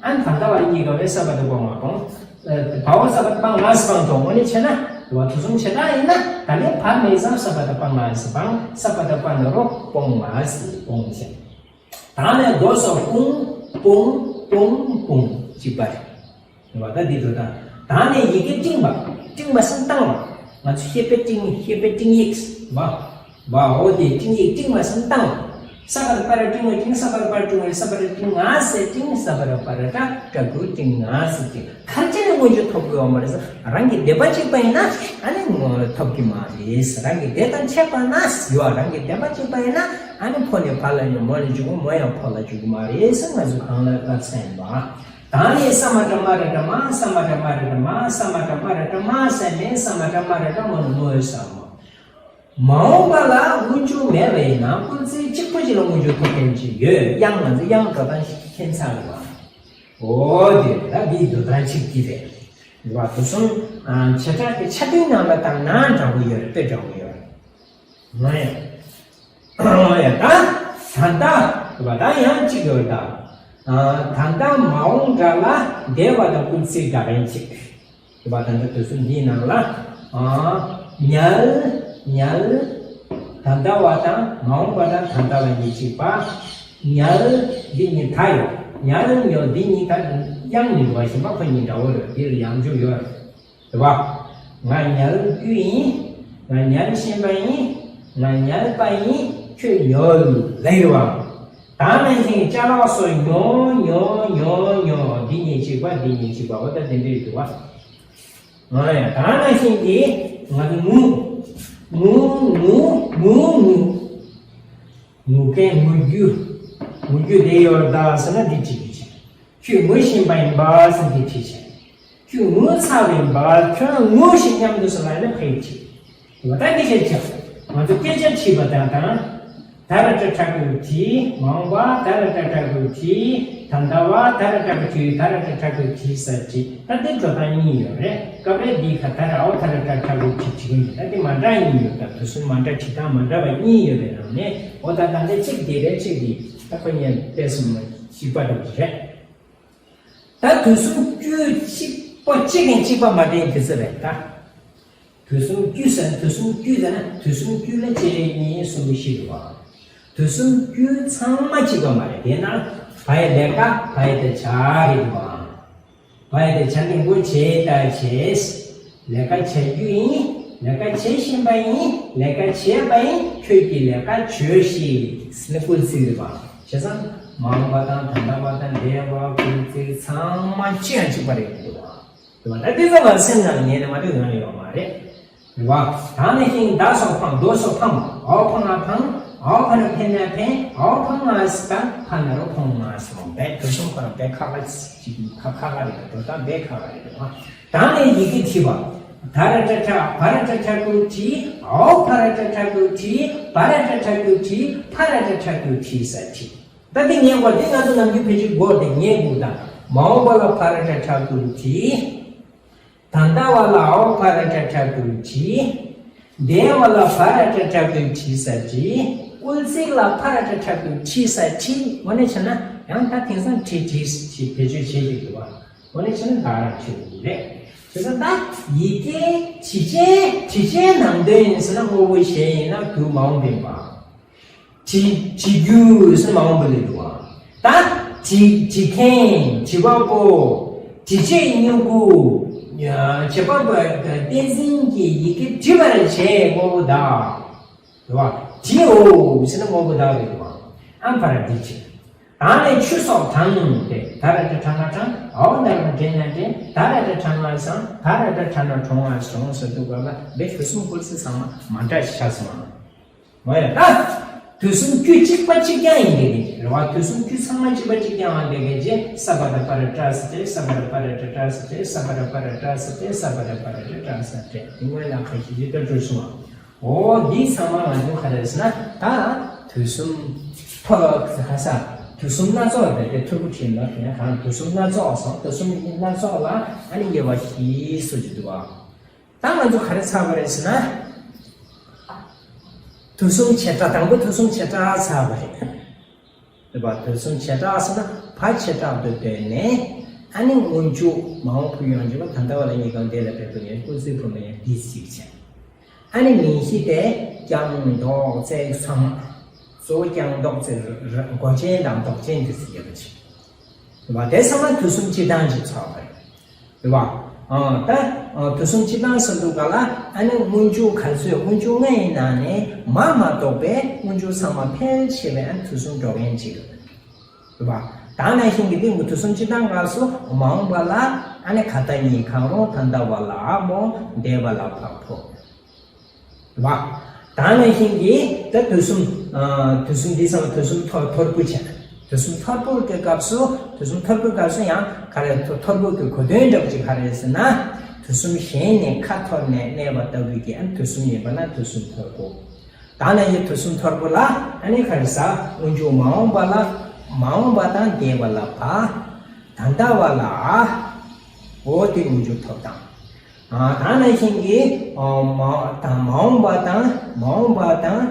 ཨ་ནི་ད་ལྟ་བ་གཉིས་ཀ་བས་ས་པ་ད་པ་ང་སྤང་། བའོ་ས་པ་ད་པ་ང་སྤང་དང་། དངོས་གནས་བྱས་ན་དུས་གསུམ་བྱེ་བྲག་ཡིན་ན་ད་ལན་བ་མེད་ཙང་ས་པ་ད་པ་ང་སྤང་། ས་པ་ད་པ་ན་རོ་སྤོང་ང་སྤོང་བྱས། ད་ནས་དོ་སོ་སྤུང་སྤུང་སྤུང་སྤུང་གཅིག་པ་རེད། རེད་བ། ད་འདི་འགྲོ་སྟངས། ད་ནས་ཡི་གེ་སྤྲིང་བ། སྤྲིང་བ་སེམས་བཏང་བ། ང་ཚོ་ཤེས་པའི་སྤྲིང་ཤེས་པའི་སྤྲིང་ཡིག་བ། བ་འོ་དེ་སྤྲིང་ཡིག་སྤྲིང་བ་སེམས་བཏང་བ། ས་ག་ར་པ་ར་སྤྲིང་བ་སྤྲིང་། ས་ག་ར་པ་ར་སྤྲིང་བ། ས་པ་ར་སྤྲིང་ང་ཟེར་སྤྲིང་། ས་པ་ར་པ་ར་ཏ་ཏྲ་གུ་སྤྲིང་ང་ཟེར་སྤྲིང་། ག་རེ་བྱས་ནས་སྔོན་འཇུག་ཐོབ་དགོས་པ་མ་རེད་ཟེར། རང་གི་བདེན་པ་གཅིག་པ་ཡིན་ན་ཨ་ནི་ཐོབ་ཀྱི་མ་རེད། རང་གི་བདེན་དང་ཕྱད་པ་ན་ཡོད། རང་གི་བདེན་པ་གཅིག་པ་ཡིན་ན་ཨ་ནི་ཕོ་ནས་བ་ལ་ཡང་མོ་ལ་འཇུག་གི། མོ་ཡང་ཕོ་ལ་འཇུག་གི་མ་རེད་ཟེར་ང་ཚོ་གང་ལ་ལབ་ས་ཡིན་པ། ད་ནི་ས་མ་ཏྲ་མ་ར་ཏྲ་མ། ས་མ་ཏྲ་མ་ར་ཏྲ་མ། ས་མ་ཏྲ་མ་ར་ཏྲ་མ་ཟེར་ནས་ས་མ་ཏྲ་མ་ར་ཏྲ་མ་ནི་མོ་ཡོད་ས་མོ། མ་འོངས་པ་ལ་སྔོན་འཇུག་མེད་པ་ཡིན་ན་སྐུལ་ཚིག་གཅིག་པོ་ཅིག་ལ་སྔོན་འཇུག་ཐོབ་མཁན་ཅིག་ཡོད། དབྱངས་ང་ཚོ་དབྱངས་འགྲོ་སྟངས་ཤིག་མཁྱེན་ཚར་རེད་བ། འོ་དེ་རེད། ད་འདིའི་འགྲོ་སྟངས་གཅིག་འདི་རེད། རེད་བ། དུས་གསུམ་བྱེ་བྲག་གི་ཆ་མཐུན་ནང་ལ་བཏང་ན་འདྲ་བོ་ཡོད་རེད། དཔེ་འདྲ་བོ་ཡོད་རེད། ང་ཡང་ང་ཡང་ད་ད་ལྟ་རེད་བ། ད་ཡང་གཅིག་ཡོད་རེད། ད་ད་ལྟ་མ་འོངས་འདྲ་ལ་འདས་པ་དང་སྐུལ་ཚིག་འདྲ་མཁན་གཅིག་བ། ད་ལྟ་དུས་གསུམ་འདིའི་ནང་ལ། ཨ། ཉལ། ཉལ། ད་ལྟ་བ་དང་མ་འོངས་པ་དང་ད་ལྟ་བ་གཉིས་གཅིག་པ། ཉལ། འདི་གཉིས་ད་ཡོད། ཉལ་ཉོལ་འདི་གཉིས་ད་དབྱངས་ཉིད་འགྲོ་བ་ཞིག་མ། ཁོ་གཉིས་འདྲ་བོ་རེད། འདིར་ཡང་འཇུག་ཡོད་རེད་བ། ང་ཉལ་རྒྱུ་ཡིན། ང་ཉལ་བཞིན་པ་ཡིན། ང་ཉལ་པ་ཡིན། ཁྱོད་ཉོལ་ལེ་རེད་བ། ད་ནང་བཞིན་ཅ་ལག་སོགས་ཉོ་ཉོ་ཉོ་ཉོ་འདི་གཉིས་གཅིག་པ། འདི་གཉིས་གཅིག་པ། འོ་ད་དེ་འདྲ་ཡོད་འདུག་བ། ང་ཡང་ད་ནང་བཞིན་གྱི་ང་ཚོ་ངུ། ངུ་ངུ་ངུ་ངུ། ངུ་མཁན་ངུ་རྒྱུ། ངུ་རྒྱུ་དེ་ཡོད་ད་ཟེར་ན་འདི་གཅིག་གི་ཆེད། ཁྱོད་ངུ་བཞིན་པ་ཡིན་པ་ཟེར་འདི་གཅིག་ཆེད། ཁྱོད་ངུ་ཚར་བ་ཡིན་པ། ཁྱོད་རང་ངུ་ཞིག་མཉམ་དུ་ཟེར་ལ་ཡིན་ན་ཕ་ཡིག་གཅིག་འོ་ད་འདི་བཤད་ཀྱང་ང་ཚོ་སྐད་ཆ་དྲིས་པ་དང་དང་། ད་ར་ཏ་ཏྲ་གུ་ཏྲི། མ་འོངས་པ་ད་ར་ཏ་ཏྲ་གུ་ཏྲི། ད་ལྟ་བ་ད་ར་ཏ་གུ་ཏྲི། ད་ར་ཏ་ཏྲ་གུ་ཏྲི་ས་ཏྲི། ད་འདི་འགྲོ་སྟངས་གཉིས་ཡོད་རེད། སྐབས་རེ་འདི་ཁ་ད་ར་འོ་ད་ར་ཏ་ཏྲ་གུ་ཏྲི་བྲིས་ཀྱི་ཡོད། ད་འདི་མ་འདྲ་གཉིས་ཡོད། ད་དུས་གསུམ་མ་འདྲ་བྲིས་སྟངས་མ་འདྲ་བ་གཉིས་ཡོད་པའི་ནང་ནས། འོ་ད་ད་འདི་གཅིག་འདི་རེད། གཅིག་འདི་ད་ཁོ་གཉིས་དཔེ་གསུམ་གཅིག་པ་འདྲ་བོ་རེད། ད་དུས་གསུམ་དཀྱུས་གཅིག་པ་གཅིག་ཡང་གཅིག་པ་མ་འདྲེས་དེ་ཚོ་རེད་ད། དུས་གསུམ་དཀྱུས་ཟེར་ན། དུས་གསུམ་དཀྱུས་ཟེར་ན་དུས་གསུམ་དཀྱུས་ལ་སྐྱེ་གནས་གསུམ་པོ་བཞི་རེད་བ། དུས་གསུམ་དཀྱུས་ཚང་མ་གཅིག་པ་མ་རེད། དེས་ན་བ་ཡི་ལས་ཀ་བ་ཡི་དེ་བྱ་རེད་བ། བ་ཡི་དེ་བྱ་འདི་མགོ་བྱས་ད་བྱས། ལས་ཀ་བྱ་རྒྱུ་ཡིན། ལས་ཀ་བྱེད་བཞིན་པ་ཡིན། ལས་ཀ་བྱས་པ་ཡིན། ཁྱོད་ཀྱིས་ལས་ཀ་བྱོས་ཤིག་ཟེར་ནས་སྐུལ་ཚིག་རེད་བ། བྱས་ཙང་མ་འོངས་པ་དང་ད་ལྟ་བ་དང་འདས་པ་སྐུལ་ཚིག་ཚང་མ་གཅིག་ཡང་གཅིག་པ་རེད་འདུག་བ། རེད་བ། ད་དེ་ཚོ་ང་སེམས་ནང་ལ་ངས་ནས་མ་འདོད་ཡོང་ནས་ཡོད་མ་རེད། རེད་བ། ད་ནས་ཤིང་ད་སོ་འཕང་། དོ་སོ་འཕང་། འའོ་འཕང་ང་འཕང་། འའོ་ཕ་ན་འཕེན་ན་འཕེན། འའོ་འཕང་ང་ཟེར། ད་ཕ་ན་རོ་འཕོང་ང་ཟེར། བོ་བེད་དོ་སོ་འཕང་བེད་ཁ་ཁ་ཅིག་ཁ་ཁ་ཁ་རེད། དོ་ད་བེད་ཁ་ཁ་རེད། རེད་བ། ད་ནས་ཡི་གེ་བྲིས་པ། ད་ར་ཏ་ཏྲ། བ་ར་ཏ་ཏྲ་གུ་ཏྲི། འའོ་ཕ་ར་ཏ་ཏྲ་གུ་ཏྲི། བ་ར་ཏ་ཏྲ་གུ་ཏྲི། ཕ་ར་ཏ་ཏྲ་གུ་ཏྲི་ས་ཏྲི། ད་འདི་ངེས་དགོས། འདི་ང་ཚོ་ནམ་རྒྱུན་ཕལ་ཆེར་དགོས་དེ་ངེས་དགོས། ད་མ་འོངས་པ་ལ་ཕ་ར་ཏ་ཏྲ་གུ་ཏྲི། ད་ལྟ་བ་ལ་འའོ་ཕ་ར་ཏ་ཏྲ་གུ་ཏྲི། འདས་པ་ལ་བ་ར་ཏ་ཏྲ་གུ་ཏྲི་ས་ཏྲི། སྐུལ་ཚིག་ལ་ཕ་ར་ཏ་ཏྲ་གུ་ཏྲི་ས་ཏྲི། འོ་ན་བྱས་ན་ཡང་ད་དེང་སང་ཏྲི་ཏྲི་ཞེས་བེད་སྤྱོད་བྱེད་ཀྱི་འདུག་བ། འོ་ན་བྱས་ན་ད་རང་ཆོས་ཀྱི་རེད། བྱས་ཙང་ད་ཡི་གེ་བྲིས་བྱའི་བྲིས་བྱའི་ནང་དོན་ཡིན་ཟེར་ན་དངོས་པོ་གཞན་ཡིན་ན་རྒྱུ་མ་འོངས་པ་ཡིན་པ། བྲིས་བྲིས་རྒྱུ་ཟེར་མ་འོངས་པ་ལ་འདུག་བ། ད་བྲིས་བྲིས་མཁན་བྲིས་པ་པོ། བྲིས་བྱའི་མྱུ་གུ། བྱེད་པ་པོ་བསྟན་འཛིན་གྱིས་ཡི་གེ་བྲིས་པར་བྱས་དངོས་པོ་ད། རེད་བ། བྲིའོ་ཟེར་ན་དངོས་པོ་ད་རེད་འདུག་བ། ཨམ་ཕ་ར་འདི་བྱེད། ད་ནས་ཆུ་སོགས་དང་སྟེ། ད་ར་ཏ་ཁྲ་ང་ཁྲང་། འའོ་ད་ར་ཏ་དྲེ་ན་དྲེན། ད་ར་ཏ་ཁྲ་ང་ཟང་། ད་ར་ཏ་ཁྲ་ན་གྲོང་བ་གྲོང་ཟེར་འདུག་ག་ལ་འདི་ཆུ་གསུམ་སྐུལ་ཚིག་ཚང་མ་མ་འདྲ་ཞིག་ཆགས་སོང་བ། མ་ཡ་ད། དུས་གསུམ་རྒྱུད་གཅིག་པ་གཅིག་རྐྱང་ཡིན་པའི་རེད་བ། དུས་གསུམ་རྒྱུད་ཚང་མ་གཅིག་པ་གཅིག་རྐྱང་ཡིན་པའི་རེད། ས་པ་ར་པ་ར་ཏྲ་ས་ཏྲེ། ས་པ་ར་པ་ར་ཏྲ་ཏྲ་ས་ཏྲེ། ས་པ་ར་པ་ར་ཏྲ་ས་ཏྲེ། ས་པ་ར་པ་ར་ཏྲ་ཏྲ་ས་ཏྲེ། དེ་སྔོན་ལ་ཁ་ཤས་ཀྱིས་བཀའ་འཁྲོལ་སོང་བ། འོ་འདི་ཚང་མ་ང་ཚོ་ག་རེ་ཟེར་ན། ད་དུས་གསུམ་ཐོག་ག་ས་དུས་གསུམ་སྣ་ཚོགས་རེད་དེ། ཐོར་བུ་བྲིས་ན་དེ་གང་དུས་གསུམ་སྣ་ཚོགས་སོང་། དུས་གསུམ་སྣ་ཚོགས་ལ་ཨ་ནི་དབྱེ་བ་བཞི་སོགས་ཀྱི་འདུག་བ། ད་ང་ཚོ་ག་རེ་ཚར་བ་རེད་ཟེར་ན། དུས་གསུམ་བྱེ་བྲག་དང་པོ་དུས་གསུམ་བྱེ་བྲག་ཚར་བ་རེད། རེད་པ། དུས་གསུམ་བྱེ་བྲག་ཟེར་ན་བ་བྱེ་བྲག་ཏུ་བཏོན་ནས། ཨ་ནི་སྔོན་འཇུག་མ་འོངས་བོད་ཡོངས་འཇུག་པ། ད་ལྟ་བ་ལ་གཉིས་ཀའང་འདས་ལ་འབད་པ་ཡིན། སྐུལ་ཚིག་ཕུ་མ་ཡང་འདི་གཅིག་བྱས། ཨ་ནི་མིང་གཞི་དེ་ཀྱང་ལྡོག་བརྩེགས་ཚང་མ། གཙོ་བོ་ཀྱང་ལྡོག་བརྩེགས་མགོ་ཅན་དང་ལྡོག་ཅན་དེ་ཚོ་ཡོད་པ་ཅིག་རེད་པ། དེ་ཚང་མ་དུས་གསུམ་སྤྱི་དང་ཅིག་ཚོགས་པ་རེད། རེད་པ། ཨ་ད་ཨ་དུས་གསུམ་སྤྱི་དང་ཟེར་དུས་ག་ལ། ཨ་ནི་སྔོན་འཇུག་ག་ཚོད། སྔོན་འཇུག་ལྔ་ཡི་ནང་ནས་མ་མ་གཏོགས་པའི་སྔོན་འཇུག་ཚང་མ་ཕལ་ཆེ་བས་ཨ་ནི་དུས་གསུམ་འགྲོ་མཁན་ཅིག་རེད། རེད་པ། ད་ནང་བཞིན་གྱི་སྟེང་གི་དུས་གསུམ་སྤྱི་དང་སྐབས་སུ་མ་འོངས་པ་ལ་ཨ་ནི་ག་ད་གཉིས་གང་རུང་། ད་ལྟ་བ་ལ་ཨ་མོ། འདས་པ་ལ་བ་ཕོ། རེད་པ། ད་ནང་བཞིན་གྱི་ད་དུས་གསུམ། ཨ་དུས་གསུམ་འདི་ཚང་མ་དུས་གསུམ་ཐོར་ཐོར་བུ་བྱས། དུས་གསུམ་ཐོར་བུ་གི་སྐབས་སུ། དུས་གསུམ་ཐོར་བུའི་སྐབས་སུ་ཡང་ག་རེ། ཐོ་ཐོར་བུ་གི་གོ་དོན་འདྲ་པོ་ཅིག་ག་རེ་ཟེར་ན། དུས་གསུམ་གཞན་ནས་ཁ་འཐོར་ནས་གནས་པ་ལྟ་བུའི་གི་ཨ་དུས་གསུམ་ཡིན་པ་ན་དུས་གསུམ་ཐོར་བུ། ད་ནང་བཞིན་དུས་གསུམ་ཐོར་བུ་ལ་ཨ་ནི་ག་རེ་ཟེར། སྔོན་འཇུག་མ་འོངས་པ་ལ། མ་འོངས་པ་དང་འདས་པ་ལ་བ། ད་ལྟ་བ་ལ་ཨ། འོ་དེ་སྔོན་འཇུག་ཐོབ་དང་། ཨ་ད་ནང་བཞིན་གྱི་ཨ་མ་དང་མ་འོངས་པ་དང་། མ་འོངས་པ་དང་།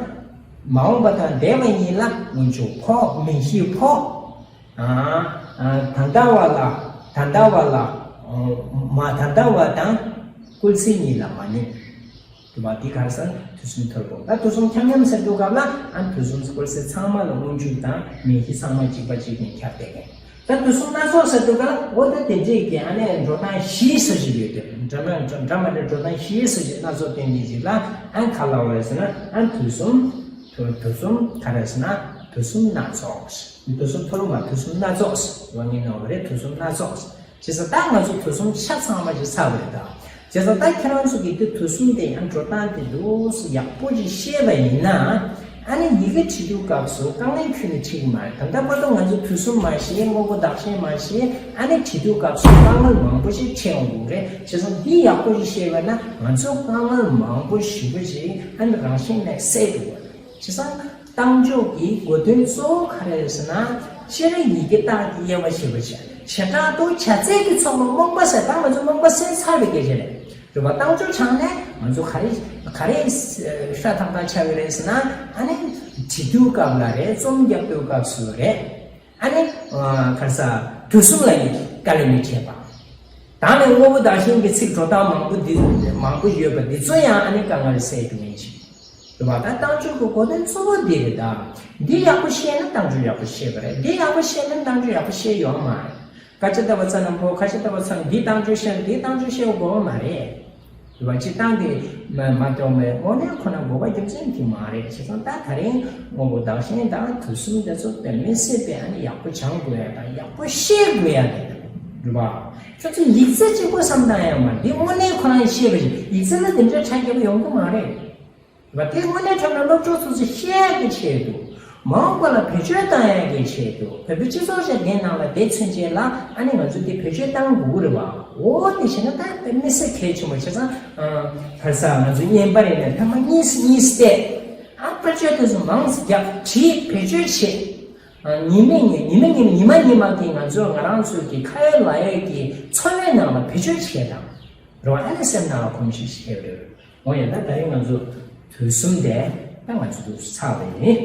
མ་འོངས་པ་དང་འདས་པ་གཉིས་ལ་སྔོན་འཇུག་ཕོ། མིང་གཞི་ཕོ། ཨ་ཨ་ད་ལྟ་བ་ལ། ད་ལྟ་བ་ལ། ཨ་མ་ད་ལྟ་བ་དང་སྐུལ་ཚིག་གཉིས་ལ་མ་ནུས། རེད་པ། འདི་ག་རེ་ཟེར། དུས་གསུམ་ཐོར་བུ། ད་དུས་གསུམ་ཁྱབ་མཉམ་ཟེར་དུས་སྐབས་ལ་ཨ་དུས་གསུམ་སྐོར་ཟེར་ཚང་མ་ལ་སྔོན་འཇུག་དང་མིང་གཞི་ཚང་མ་གཅིག་པ་གཅིག་ནས་ཁྱབ་བསྡད་མཁན། ད་དུས་གསུམ་སྣ་ཚོགས་ཟེར་དུས་སྐབས་ལ་འོ་ད་དེ་འདྲས་ཀྱི་ཨ་ནི་འགྲོ་སྟངས་བཞི་ཟེར་ཞིག་ཡོད་དེ། འདྲ་མ་འདྲ་མ་འདྲ་འགྲོ་སྟངས་བཞི་ཟེར་ཞིག་སྣ་ཚོགས་བསྟན་གྱི་ཅིག་ལ་ཨ་ག་ལ་བ་རེད་ཟེར་ན། ཨ་དུས་གསུམ། དུ་དུས་གསུམ་ག་རེ་ཟེར་ན། དུས་གསུམ་སྣ་ཚོགས། དུས་གསུམ་ཐོར་བུ་མ། དུས་གསུམ་སྣ་ཚོགས་ཟེར་བ་ངས་ནོར་བ་རེད། དུས་གསུམ་སྣ་ཚོགས། བྱས་ཙང་ད་ང་ཚོ་དུས་གསུམ་ཆ་ཚང་མ་ཞིག་ཚར་བ་རེད་ད། བྱས་ཙང་ད་ཁྱེད་རང་ཚོ་གིས་འདི་དུས་གསུམ་དེ་ཡང་འགྲོ་སྟངས་དེ་འདུག་སེ་ཡག་པོ་ཞིག་ཤེས་པ་ཡིན་ན། ཨ་ནི་ཡི་གེ་བྲིས་དུས་སྐབས་སུ་དཀའ་ངལ་ཁྱོན་ནས་འཕྲད་ཀྱི་མ་རེད། ད་ལྟ་བར་དུ་ང་ཚོ་དུས་གསུམ་མ་ཤེས། དངོས་པོ་བདག་གཞན་མ་ཤེས། ཨ་ནི་བྲིས་དུས་སྐབས་སུ་དཀའ་ངལ་མང་པོ་ཞིག་འཕྲད་ཡོང་གི་རེད། བྱས་ཙང་འདི་ཡག་པོ་ཞིག་ཤེས་པ་ན་ང་ཚོ་དཀའ་ངལ་མང་པོ་ཞེ་པོ་ཞིག་ཨ་ནི་རང་བཞིན་ནས་སེལ་འགྲོ་གི་རེད། བྱས་ཙང་རྟགས་འཇུག་གི་གོ་དོན་གཙོ་བོ་ག་རེ་རེད་ཟེར་ན། སྤྱིར་ཡི་གེ་རྟགས་ཀྱི་དབྱེ་བ་ཕྱེ་བ་བྱས། བྱེ་བྲག་ཏུ་བྱ་བཙལ་གྱི་ཚོགས་ལ་རྨོངས་པ་ཟེར། ད་ང་ཚོ་རྨོངས་པ་སེལ་ཚར་བའི་སྐད་ཆ་རེད། རེད་པ། རྟགས་འཇུག་སྦྱངས་ནས་ང་ཚོ་ག་རེ་ག་རེ་ཤ་ཐག་ཐག་ཆགས་ཀྱི་རེད་ཟེར་ན། ཨ་ནི་བྲིས་དུས་སྐབས་ལ་རེད། རྩོམ་རྒྱག་དུས་སྐབས་སུ་རེད། ཨ་ནི་ཨ་ག་རེ་ཟེར། དུས་གསུམ་ལ་ཡི་དཀའ་ལས་མི་འཕྲད་པ། ད་ནི་དངོས་པོ་བདག་གཞན་གྱི་ཚིག་འགྲོ་སྟངས་མང་པོ་འདི་མང་པོ་ཡོད་པ་འདི་ཚོ་ཡང་ཨ་ནི་དཀའ་ངལ་སེལ་རྒྱུ་མིན་ཞིག་རེད་པ། ད་རྟགས་འཇུག་གི་གོ་དོན་གཙོ་བོ་འདི་རེད་ད། འདི་ཡག་པོ་ཤེས་ན་རྟགས་འཇུག་ཡག་པོ་ཤེས་པ་རེད། འདི་ཡག་པོ་ཤེས་ན་རྟགས་འཇུག་ཡག་པོ་ཤེས་ཡོད་མ་རེད། སྐད་ཆ་བཏབ་པ་ཙམ་ན་ཁོ། སྐད་ཆ་བཏབ་པ་ཙམ་འདི་རྟགས་འཇུག་ཤེས་ན་འདི་རྟགས་འཇུག་ཤེས་དགོས་མ་རེད། རེད་པ། སྤྱིར་བཏང་གི་མ་མ་གཏོགས་པའི་དངོས་གནས་ཁོ་ན་དགོས་པ་རྒྱུ་མཚན་དེ་མ་རེད། བྱས་ཙང་ད་ད་རིང་དངོས་པོ་བདག་གཞན་དང་དུས་གསུམ་དེ་ཚོ་དཔེ་མི་སྲིད་པའི་ཨ་ནི་ཡག་པོ་སྦྱང་དགོས་ཡ་དང་ཡག་པོ་ཤེས་དགོས་ཡ་དེ་རེད་པ། ཁྱོད་ཚོ་ཡིག་ཚད་གཅིག་པོ་བསམ་བཏང་ཡ་མ་རེད། འདི་དངོས་གནས་ཁོ་རང་ཤེས་པ་ཞིག་ཡིག་ཚད་ལ་དེ་འདྲའི་ཆ་རྒྱས་པོ་ཡོང་གི་མ་རེད། རེད་པ། དེ་དངོས་གནས་དྲང་གནས་སློབ་ཕྲུག་ཚོ་ཚོས་ཤེས་ཡ་གི་ཆེད་དུ། མ་འོངས་པ་ལ་བེད་སྤྱོད་བཏང་ཡ་གི་ཆེད་དུ། བོད་པའི་སྤྱི་ཚོགས་ཤིག་འདི་ནང་ལ་བསྡད་ཚུན་ཆད་ལ་ཨ་ནི་ང་ཚོས་དེ་བེད་སྤྱོད་བཏང་དགོས་ཀྱི་རེད་པ། འོ་དེ་བྱས་ན་ད་དཔེ་མི་སྲིད་གལ་ཆེན་པོ། བྱས་ཙང་ཨ་ག་རེ་ཟེར། ང་ཚོ་བརྙན་པར་ཡིན་ནའི་ཐེངས་མ་གཉིས་གཉིས་བལྟས། ཨ་དཔེ་བརྗོད་དེ་ཚོ་མང་ཙམ་རྒྱག་བྲིས། བེད་སྤྱོད་བྱེད། ཨ་ཉི་མ་ཉི་ཉི་མ་ཉི་མ་ཉི་མ་ཉི་མ་གི་ང་ཚོ་ང་རང་ཚོའི་གི་ཁ་ཡོད་ལག་ཡོད་ཀྱི་འཚོ་བའི་ནང་ལ་བེད་སྤྱོད་བྱེད་དང་། རེད་པ། ཨ་ནི་སེམས་ནང་ལ་གོམས་གཤིས་ཤིག་སླེབས་རེད། འོ་ཡ། ད་ད་རིང་ང་ཚོ་དུས་གསུམ་དེ་ད་ང་ཚོ་དུས་ཚར་བ་ཡིན།